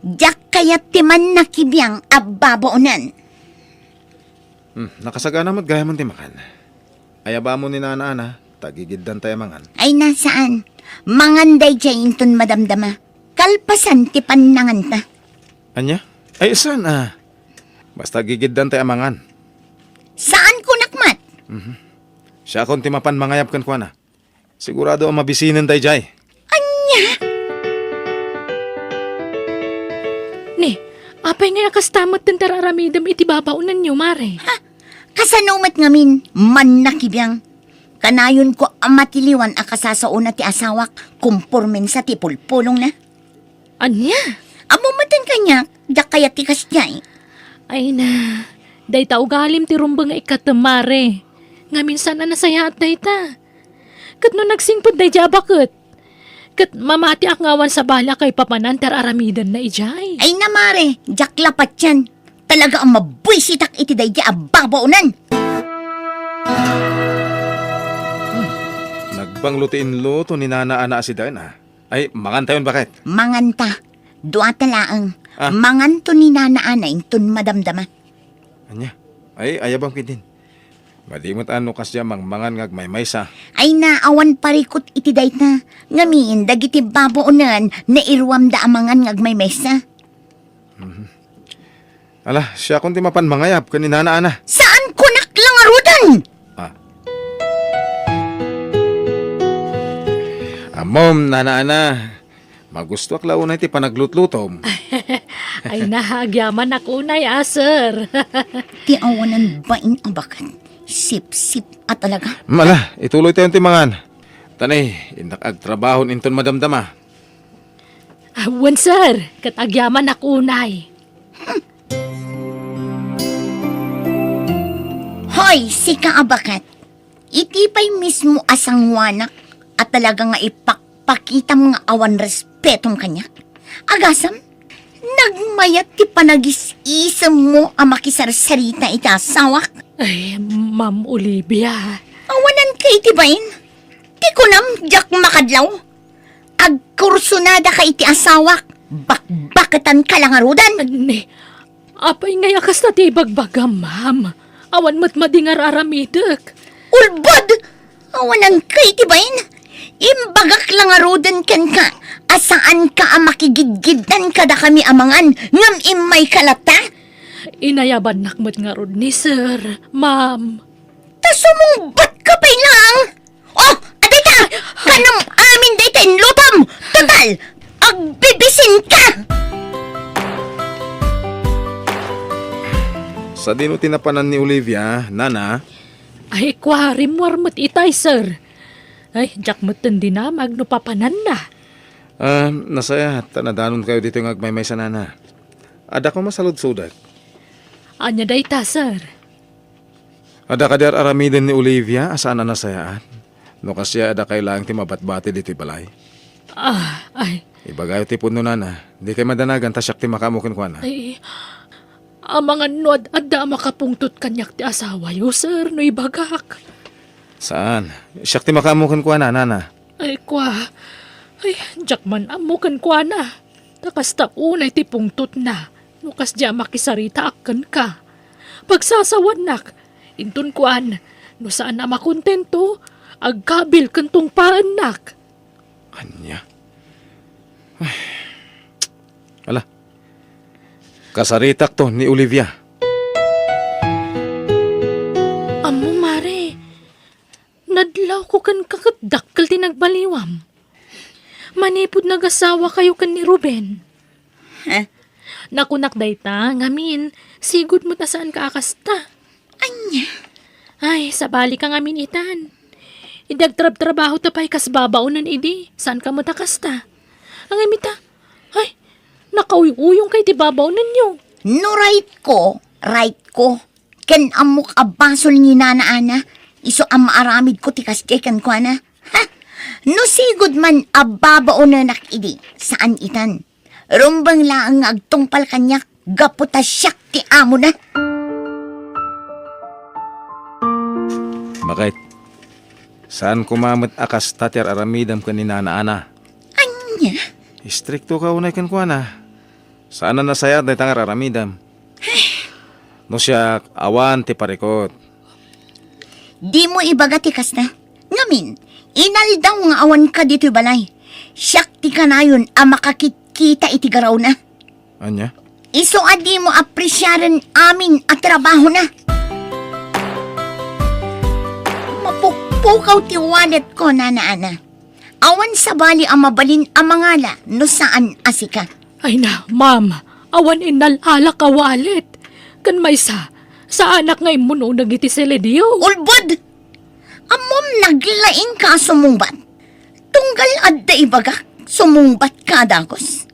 Diak kayat ti mannakibiang a babaonen. Hmm, nakasagana met gayam ti makan. Ayabamo ni Nana Ana, ta gigiddanta a mangan. Ay, na, saan? Mangan daydiay inton madamdama. Kalpasan ti pannanganta. Ania? Ay, saan a? Basta gigiddanta a mangan. Saan kunak met? Mhm. Siakon ti mapan mangayab kenkuana. Sigurado a mabisinen daydiay. Ania? Ni, apay ngay a kasta met ti ar-aramidem iti babaonenyo, Mare? Ha? Kasano met ngamin, mannakibiang? Kanayonko a matiliwan a kasasaona ti asawak, kumpormensa ti pulpulongna. Ania? Ammo met kaniak, diak kayat ti kasdiay. Ay na, dayta ugalim ti rumbeng nga ikkatem, Mare. Ngamin saan a nasayaat dayta. Ket no nagsingpet daydiay a baket, ket mamatiak nga awan sabali a kaipapanan ti ar-aramidenna idiay. Ay na, Mare, diak la patien. Talaga a mabuisitak iti daydiay a babaonen. Hmm. Nagbanglo ti inluto ni Nana Ana a sidaen, a. Ay, mangantayon, baket. Manganta. Duata laeng. Ah. Manganto ni Nana Ana inton madamdama. Ania? Ay, ayabam ketdin. Madi met a no kasdiay a mangmangan nga agmaymaysa. Ay na, awan parikut iti dayta. Ngamin, dagiti babaonen, nairuamda a mangan nga agmaymaysa. Mhm. Ala, siakon ti mapan mangayab ken ni Nana Ana. Saan kunak la ngaruden? Ah. Ammom, Nana Ana, magustoak la unay ti panaglutlutom. Ay na, agyamanak unay, a, sir. Ti awanan bain a baket. Sipsip a talaga. Mala, ituloytayon ti mangan. Tani, innak agtrabahon inton madamdama. Ah, wen, sir, ket agyamanak unay. Hoy, sika a baket. Iti pay mismo a sanguanak a talaga nga ipakpakitam nga awan respetom kaniak. Agasem, nagmayat ti panagis-isemmo a makisarsarita iti asawak. Ay, Ma'am Olivia. Awananka iti bain? Ti kunam, diak makadlaw. Agkursunadaka iti asawak, bakbaketanka la ngaruden. Ni, apay ngay a kasta ti ibagbagam, ma'am? Awan met madi nga ar-aramidek. Ulbod! Awananka iti bain? Imbagak la ngaruden kenka a saanka a makigidgiddan kadakami a mangan ngem immayka latta? Inayabannak met ngarud ni sir, ma'am. Ta sumungbatka pay laeng. Oh, adda ita! Kanam amin dayta inlutom! Total, agbibisinka! Sadino ti napanan ni Olivia, Nana? Ay, kua, rimmuar met itay, sir. Ay, diak metten dinamag no papananna. Ah, nasayaat ta nadanonkayo ditoy nga agmaymaysa, Nana. Adda koma saludsodek. Ania dayta, sir? Adda kadi ar-aramiden ni Olivia a saan a nasayaat? No kasdiay, adda kay laeng ti mabatbati ditoy balay. Ah, ay. Ibagayo ti pudno, Nana. Dikay madanagan ta siak ti makaammo kenkuana. Ay, amangan no ad-adda a makapungtot kaniak ti asawayo, sir, no ibagak. Saan? Siak ti makaammo kenkuana, Nana. Ay, kua. Ay, diak man ammo kenkuana. Ta kasta unay ti pungtotna no kasdiay a makisaritaak kenka. Pagsasawanak, inton kuan, no saan a makontento, agkabil ken tungpaennak. Ania? Ay. Ala. Kasaritakto ni Olivia. Ammo, Mare, nadlawko kenka ket dakkel ti nagbaliwam. Manipud nagasawakayo ken ni Ruben. Eh? Nakunak dayta, ngamin, sigud met a saanka a kasta. Ania? Ay, sabalika ngamin itan. Idi agtrabtrabahota pay kas babaonen idi, saanka met a kasta. Ngem ita, ay, nakauy-uyongka iti babaonenyo. No rightko, rightko. Ken ammok a basol ni Nana Ana, isu a maaramidko ti kasdiay kenkuana. Ha? No sigud man a babaonenak idi, saan itan. Rumbeng laeng nga agtungpal kaniak gapu ta siak ti amona. Bakit? Saan koma met a kasta ti ar-aramidem ken ni Nana Ana? Ania? Istriktoka unay kenkuana. Saan a nasayaat dayta nga ar-aramidem. No siak, awan ti parikut. Dimo ibaga ti kasta. Ngamin, inaldaw nga awanka ditoy balay. Siak ti kanayon a makakitkita iti garawna. Ania? Isu a dimo apresiaren amin a trabahona. Mapuk- Pukaw ti walletko, Nana Ana. Awan sabali a mabalin a mangala no saan a sika. Ay na, ma'am. Awan innal-alak a wallet. Ken maysa, saanak nga immuno dagiti seledio. Ulbod! Ammom naglaingka a sumungbat. Tunggal adda ibagak, sumungbatka a dagus.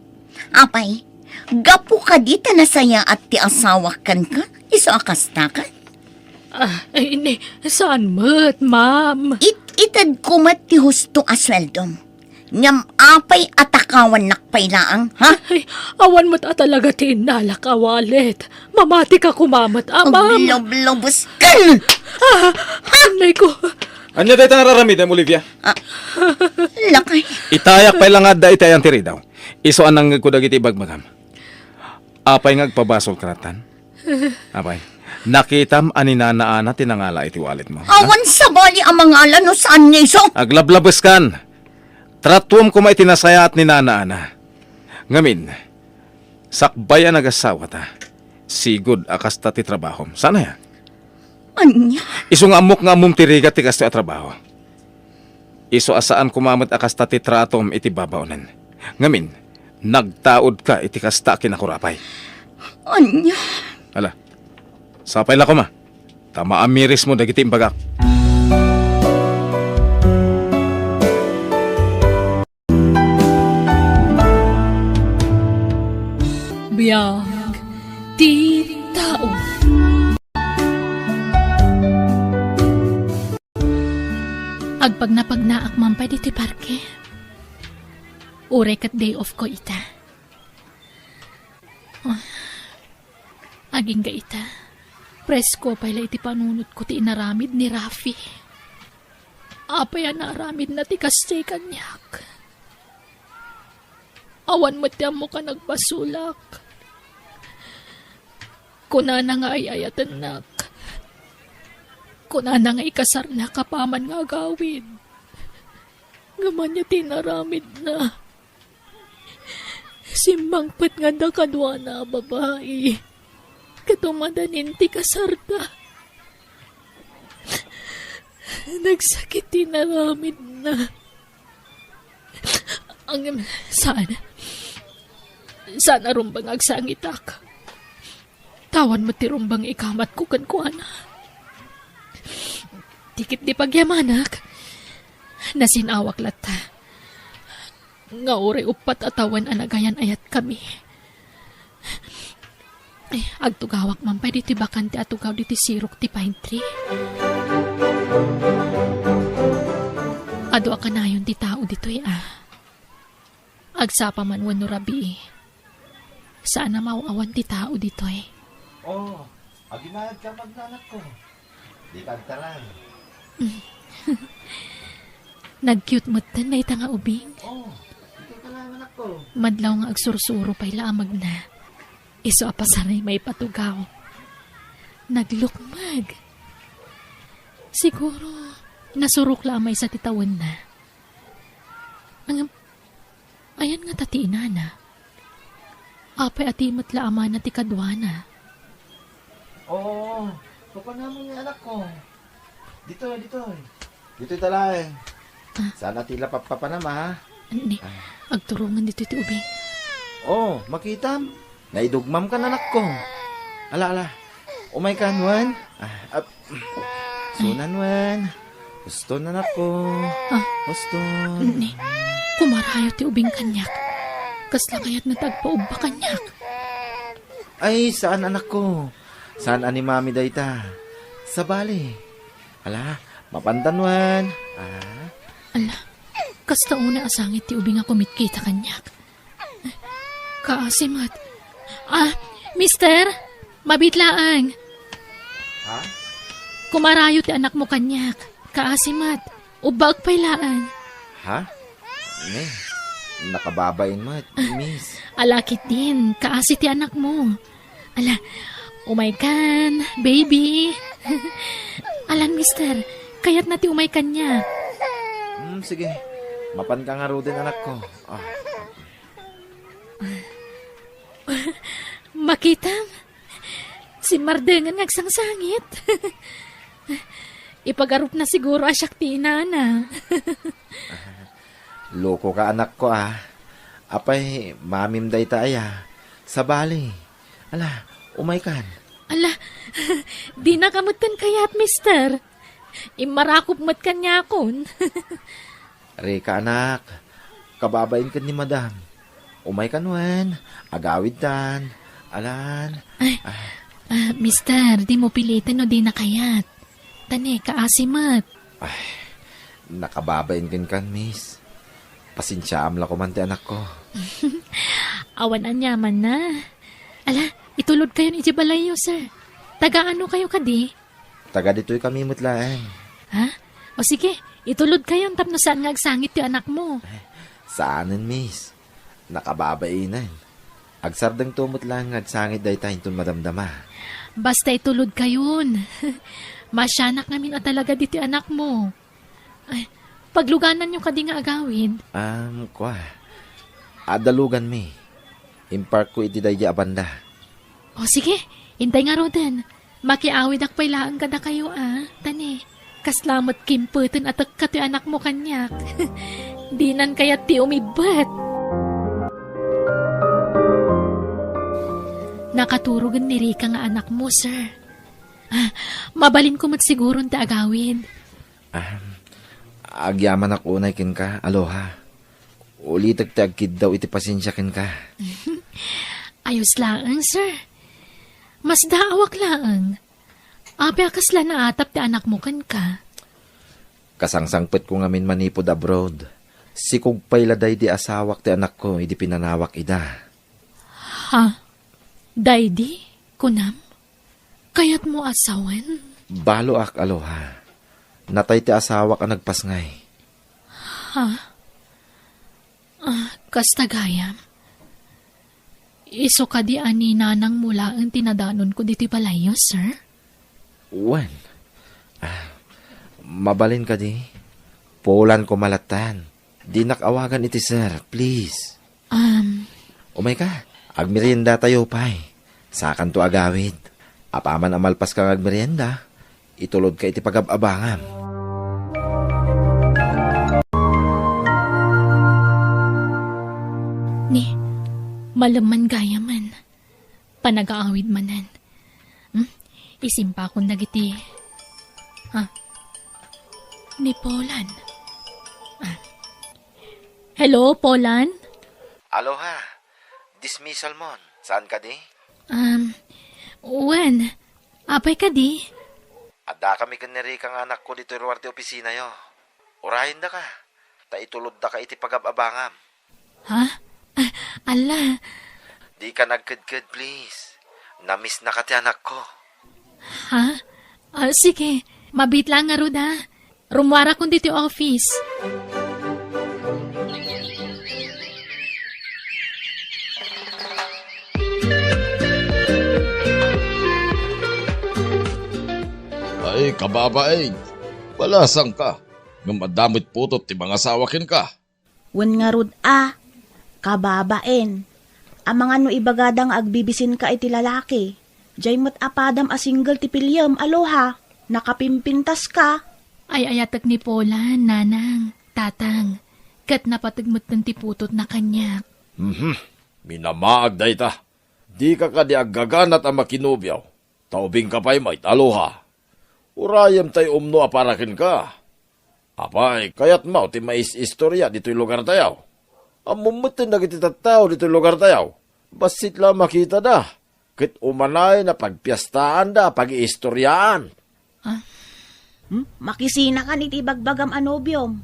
Apay, gapu kadi ta nasayaat ti asawak kenka, isu a kastaka? Ah, ay, ni, saan met, ma'am? It-itedko met ti husto a sueldom. Ngem apay a takawannak pay laeng, ha? Ay, awan met a talaga ti innalak a wallet. Mamatika koma met, a, ma'am. Aglublubos ken! Ah, anay ko. Ania dayta nga ar-aramidem, Olivia? Ah, lakay. Itayak pay la nga adda iti ayan ti ridaw. Isu a nangngegko dagiti ibagbagam. Apay nga agpabasolka lattan? Apay, nakitam a ni Nana Ana ti nangala iti walletmo, ha? Awan sabali a mangala no saan nga isu. Aglablabeskan. Tratuem koma iti nasayaat ni Nana Ana. Ngamin, sakbay a nagasawata, sigud a kasta ti trabahom. Saan aya? Ania? Isu nga ammok nga ammom ti rigat ti kastoy a trabaho. Isu a saan koma met a kasta ti tratom iti babaonen. Ngamin, nagtaudka iti kasta a kinakurapay. Ania? Ala, sapay la koma, ta maamirismo dagiti imbagak. Biag ti tao. Agpagnapagnaak man pay ditoy parke. Uray ket day off ko ita. Ah, agingga ita. Presko pay la iti panunotko ti inaramid ni Rafi. Apay a naaramidna ti kasdiay kaniak? Awan met ti ammok a nagbasolak. Kunana nga ay-ayatennak. Kunana nga ikasarnak apaman nga agawid. Ngem ania ti inaramidna? Simmangpet nga adda kaduana a babai. Ket umadanin ti kasarda. Nagsakit ti inaramidna. Ang, saan? Saan a rumbeng agsangitak? Tawan met ti rumbeng ikamatko kenkuana. Ti ketdi pagyamanak, nasin-awak latta. Nga uray uppat a tawen a nagayan-ayatkami. Ay, agtugawak man pay ditoy bakante a tugaw ditoy sirok ti pine tree. Adu a kanayon ti tao ditoy, a. Agsapa man wenno rabii. Saan a maaw-awan ti tao ditoy. Oh, aginayad ka, magnanakko. Dika agtaran. Nag-cute metten dayta nga ubing. Oh, dika ka lang, anakko. Madlaw nga agsursuro pay la a magna. Isu a pasaray maipatugaw. Naglukmeg. Siguro, nasurok la a maysa ti tawenna. Ang, ayan ngata ti inana? Apay a ti met la amana ti kaduana? Oo, papanamon nga anakko. Ditoy, ditoy. Ditoy talaeng. Ah. Saan a ti la pappapanam, ha? Ni, ah, agturongen ditoy ti ubing. Oh, makitam? Naidugmam kan, anakko. Ala, ala. Umaykan, wen. Ah, ap-, sunan, wen. Huston, anakko. Ah. Huston. Ni, kumarayo ti ubing kaniak. Kasla kayatna ti agpaubba kaniak. Ay, saan, anakko. Saan a ni Mami dayta. Sabali. Ala, mapantan, wen. Ah. Ala, kasta unay a sangit ti ubing a kumitkita kaniak. Kaasi met. Ah, mister, mabiit laeng. Ha? Kumarayo ti anakmo kaniak. Kaasi met. Ubbaek pay laeng. Ha? Ne, nakababain met, miss. Ala ketdin, kaasi ti anakmo. Ala, umaykan, baby. Alan, mister, kayatna ti umay kaniak. Hmm, sige. Mapanka ngaruden, anakko. Ah. Makitam, simmardengen nga agsangsangit. Ipagarupna siguro a siak ti inana. Lokoka, anakko, a. Apay, mamim dayta aya? Sabali. Ala, umaykan. Ala, dinaka metten kayat, mister. Immarakop met kaniakon. Rika, anak, kababain ken ni Madam. Umaykan wen, agawidtan. Alan. Ay, ah, mister, dimo piliten no dina kayat. Ta ne, kaasi met. Ay, nakababain kenkan, miss. Pasensiaam la koman ti anakko. Awan aniamanna. Ala, itulodkayon idiay balayyo, sir. Taga ano kayo kadi? Taga ditoy kami met laeng. Ha? O sige, itulodkayon tapno saan nga agsangit ti anakmo. Saanen, miss. Nakababainen. Agsardengto met laeng nga agsangit dayta inton madamdama. Basta itulodkayon. Masianak ngamin a talaga ditoy anakmo. Ay, paglugananyo kadi nga agawid? Um, kua. Adda luganmi. Imparkko iti daydi a banda. O sige, intay ngaruden. Makiawidak pay laeng kadakayo a, ta ne, kasla met kimpeten a tekka ti anakmo kaniak. Dinan kayat ti umibbet. Nakaturogen ni Rika nga anakmo, sir. Ah, mabalinko met siguron ti agawid. Ah, agyamanak unay kenka, Aloha. Ulitek ti agkiddaw iti pasensia kenka. Ayos laeng, sir. Masdaawak laeng. Apay a kasla naatap ti anakmo kenka? Kasangsangpetko ngamin manipud abroad. Sikog pay la daydi asawak ti anakko idi pinanawak ida. Ha? Daydi? Kunam? Kayatmo a sawen? Baloak, Aloha. Natay ti asawak a nagpasngay. Ha? Ah, kasta gayam. Isu kadi a ni nanangmo laeng ti nadanonko ditoy balayyo, sir? Wen. Ah, mabalin kadi? Pulan ko malatan. Dinak awagan iti sir, please. Um. Umayka, agmeriendatayo pay. Sakanto agawid. Apaman a malpaska nga agmerienda, itulodka iti pagab-abangam. Ni, malemman gayamen. Panagaawid manen. Hmm? Isimpakon dagiti, ah, ni Polan. Ah. Hello, Polan? Aloha. Dismissal mon. Saan kadi? Um, wen. Apay kadi? Addakami ken ni Rika nga anakko ditoy ruar ti opisinayo. Urayendaka, ta ituloddaka iti pagab-abangam. Ha? Ah, ala. Dika nagkedked, please. Namiss naka ti anakko. Ha? Ah, sige. Mabiit lang ngarud, ha? Rummuarakon ditoy office. Ay, kababain. Balasangka. Ngem adda met putot ti mangasawa kenka. Wen ngarud a, kababain. Amangan no ibagada nga agbibisinka iti lalaki. Diay met a padam a single ti piliem, Aloha. Nakapimpintaska. Ay-ayatek ni Polan, nanang, tatang. Ket napateg metten ti putotna kaniak. Mhm. Minamaag dayta. Dika kadi aggaganat a makinobio. Ta ubingka pay met, Aloha. Urayem tay umno a para kenka. Apay, kayatmo ti mais-istoria ditoy lugartayo? Ammom metten dagiti tattao ditoy lugartayo. Bassit la a makitada. Ket umanayen a pagpiestaanda a pagiistoriaan. Ah? Hmm? Makisinakan iti ibagbagam a nobiom.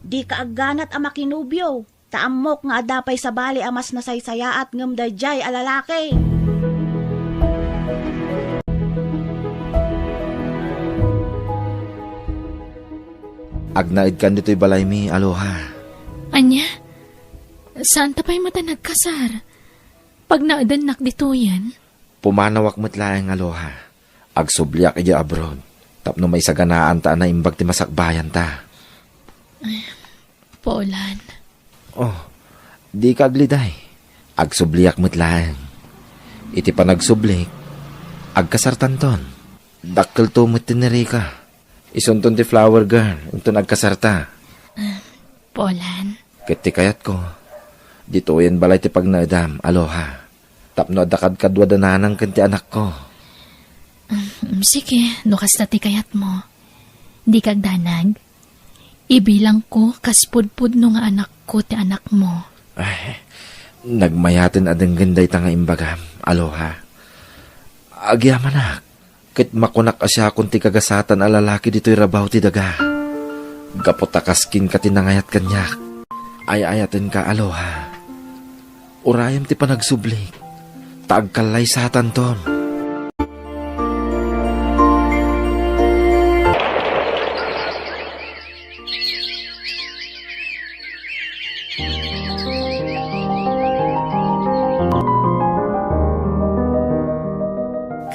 Dika agganat a makinobio. Ta ammok nga adda pay sabali a mas nasaysayaat ngem daydiay a lalaki. Agnaedkan ditoy balaymi, Aloha. Ania? Saanta pay met a nagkasar? Pagnaedennak ditoyen? Pumanawak met laeng, Aloha. Agsubliak idiay abroad tapno maisaganaanta a naimbag ti masakbayanta. Ay, Polan. Oh, dika agliday. Agsubliak met laeng. Iti panagsublik, agkasartanton. Dakkelto met ti ni Rika. Isunton ti flower girl, inton agkasarta. Polan. Ket ti kayatko, ditoyen balay ti pagnaedam, Aloha. Tapno adda kadkaduada nanang ken ti anakko. Mm, sige, no kasta ti kayatmo. Dika agdanag. Ibilangko kas pudpudno nga anakko ti anakmo. Ay, nagmayaten a denggen dayta nga imbagam, Aloha. Agyamanak, ket makunak a siakon ti kagasatan a lalaki ditoy rabaw ti daga. Gapu ta kas kenka ti nangayat kaniak, ay-ayatenka, Aloha. Urayem ti panagsublik, ta agkallaysatanton.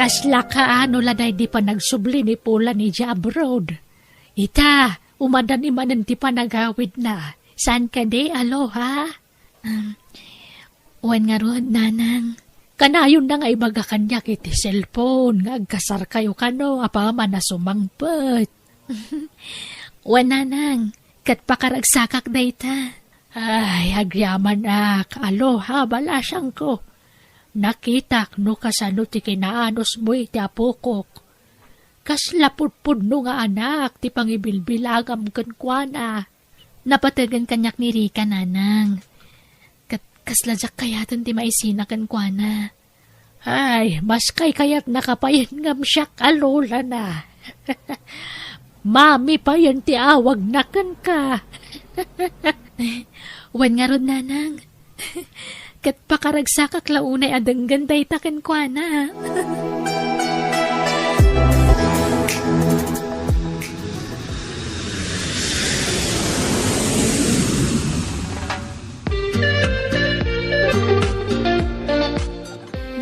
Kasla kaano la daydi panagsubli ni Polan idiay abroad? Ita, umadani manen ti panagawidna. Saan kadi, Aloha? Um, wen ngarud, Nanang. Kanayonna nga ibaga kaniak iti cellphone nga agkasarkayo kano apaman a sumangpet. Wen, Nanang, ket pakaragsakak dayta. Ay, agyamanak, Aloha, balasangko. Nakitak no kasano ti kinaanusmo iti apokok. Kasla pudpudno nga anak ti pangibilbilangam kenkuana. Napategan kaniak ni Rica, Nanang. Ket kasla diak kayaten ti maisina kenkuana. Ay, maskay kayatnaka payen ngem siak a lolana. Mami payen ti awagna kenka. Wen ngarud, Nanang. Ket pakaragsakak la unay a denggen dayta kenkuana.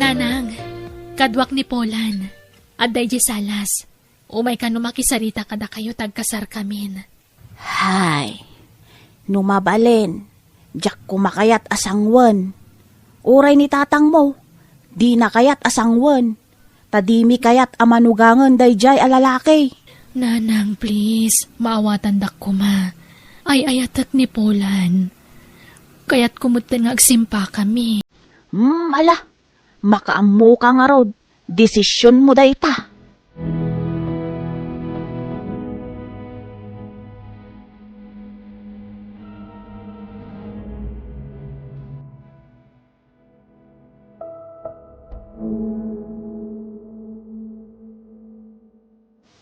Nanang, kaduak ni Polan. Adda idiay salas. Umay kano makisarita kadakayo ta agkasarkamin. Hay, no mabalin, diak koma kayat a sanguen. Uray ni tatangmo, dina kayat a sanguen, ta dimi kayat a manugangen daydiay a lalaki. Nanang, please, maawatandak koma. Ay-ayatek ni Polan. Kayatko metten nga agsimpakami. Hmm, ala, makaammoka ngarud. Desisionmo dayta.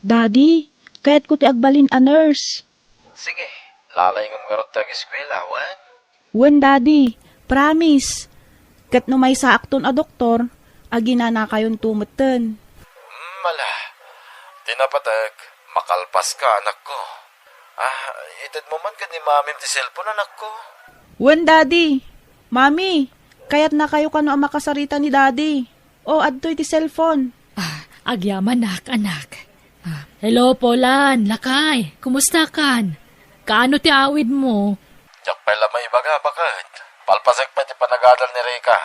Daddy, kayatko ti agbalin a nurse. Sige, lalayngem ngarud ti ageskuela, wen? Wen, Daddy. Promise. Ket no maysaakton a doktor, aginanakayonto metten. Hmm, ala. Ti napateg, makalpaska, anakko. Ah, itedmo man ken ni Mamim ti cellphone, anakko. Wen, Daddy. Mami, kayatnakayo kano a makasarita ni Daddy? O, adtoy ti cellphone. Ah, agyamanak, anak. Ah, hello, Polan, lakay. Kumustakan? Kaano ti awidmo? Diak pay la maibaga, baket. Palpasek pay ti panagadal ni Rica.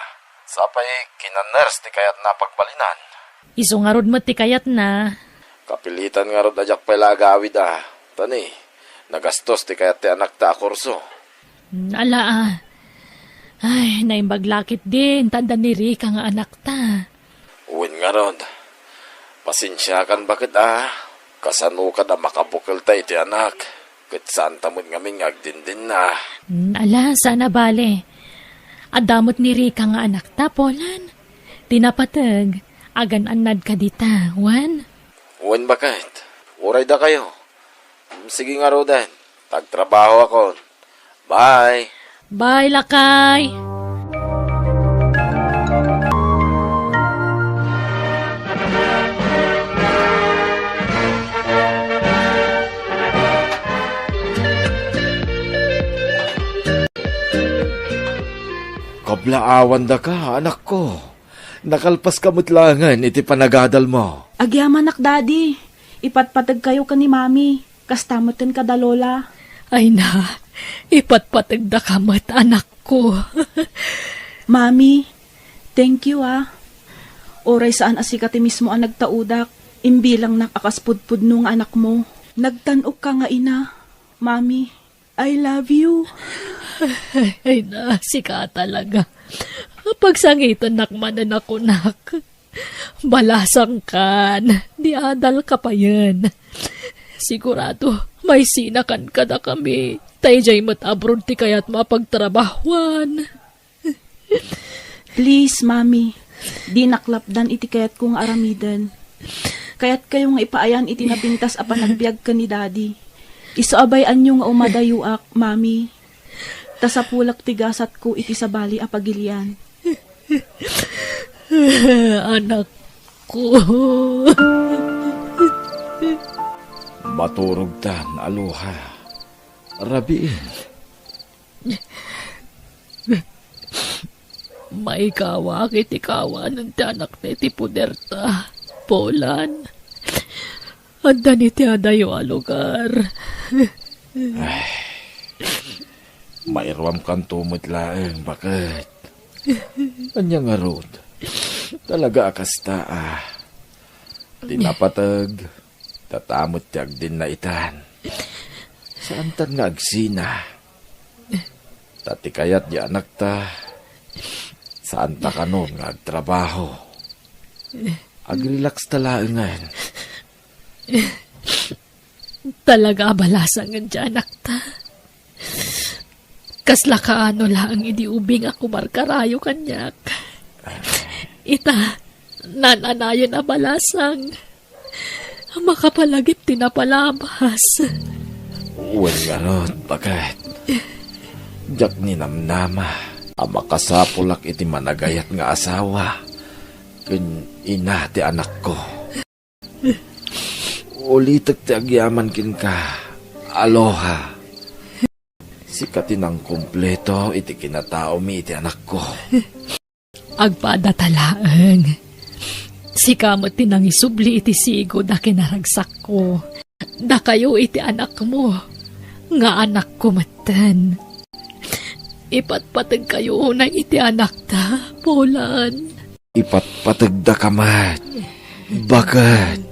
Sapay, kina-nurse ti kayatna a pagbalinan. Isu ngarud met ti kayatna. Kapilitan ngarud a diak pay la agawid a. Ta ni, nagastos ti kayat ti anakta a kurso. Mm, ala, ah. Ay, naimbag la ketdin ta adda ni Rica nga anakta. Wen ngarud, pasensiakan baket a. Kasano kada makabukelta iti anak, ket saanta met ngamin nga agdindinna. Mm, ala, saan a bale. Adda met ni Rica nga anakta, Polan. Ti napateg, agan-annadka dita, wen? Wen, baket. Uray dakayo. Mm, sige ngaruden. Tagtrabahoakon. Bye. Bye, lakay. Kablaawandaka, anakko. Nakalpaska met laengen iti panagadalmo. Agyamanak, Daddy. Ipatpategkayo ken ni Mami. Kasta metten kada Lola. Ay na, ipatpategdaka met, anakko. Mami, thank you, ah. Uray saan a sika ti mismo a nagtaudak, imbilangnak a kas pudpudno nga anakmo. Nagtan-ok ka nga ina, Mami. I love you. Ay na, sika talaga. Pagsangitennak manen a kunak. Balasangkan, di adalka payen. Sigurado, maisinakan kadakami. Ta idiay met abroad ti kayatmo a pagtrabahuan. Please, Mami, dinak lapdan iti kayatko nga aramiden. Kayatkayo nga ipaayan iti nabintas a panagbiag ken ni Daddy. Isu a bay-anyo nga umadayuak, Mami. Ta sapulak ti gasatko iti sabali a pagilian. Anakko. Maturogtan, Aloha. Rabiin. Maikawak iti kawanen ti anakta iti poderta, Polan. Adda ni ti adayo a lugar. Ay, mairuamkanto met laeng, baket. Ania ngarud? Talaga a kasta a. Ti napateg, tatamet ti agdinna itan. Saantan nga agsina. Ta ti kayat di anakta, saanta kanon nga agtrabaho. Agrilaks ta laengen. Talaga a balasangen ti anakta. Kasla kaano laeng idi ubing a kumarkarayo kaniak. Ita, naan-anayen a balasang. Makapalagip ti napalabas. Wen ngarud, baket. Diak ninamnama a makasapulak iti managayat nga asawa ken ina ti anakko. Ulitek ti agyaman kenka, Aloha. Sika ti nangkumpleto iti kinataomi iti anakko. Agpadata laeng. Sika met ti nangisubli iti sigud a kinaragsakko. Dakayo iti anakmo, nga anakko metten. Ipatpategkayo unay iti anakta, Polan. Ipatpategdaka met, baket.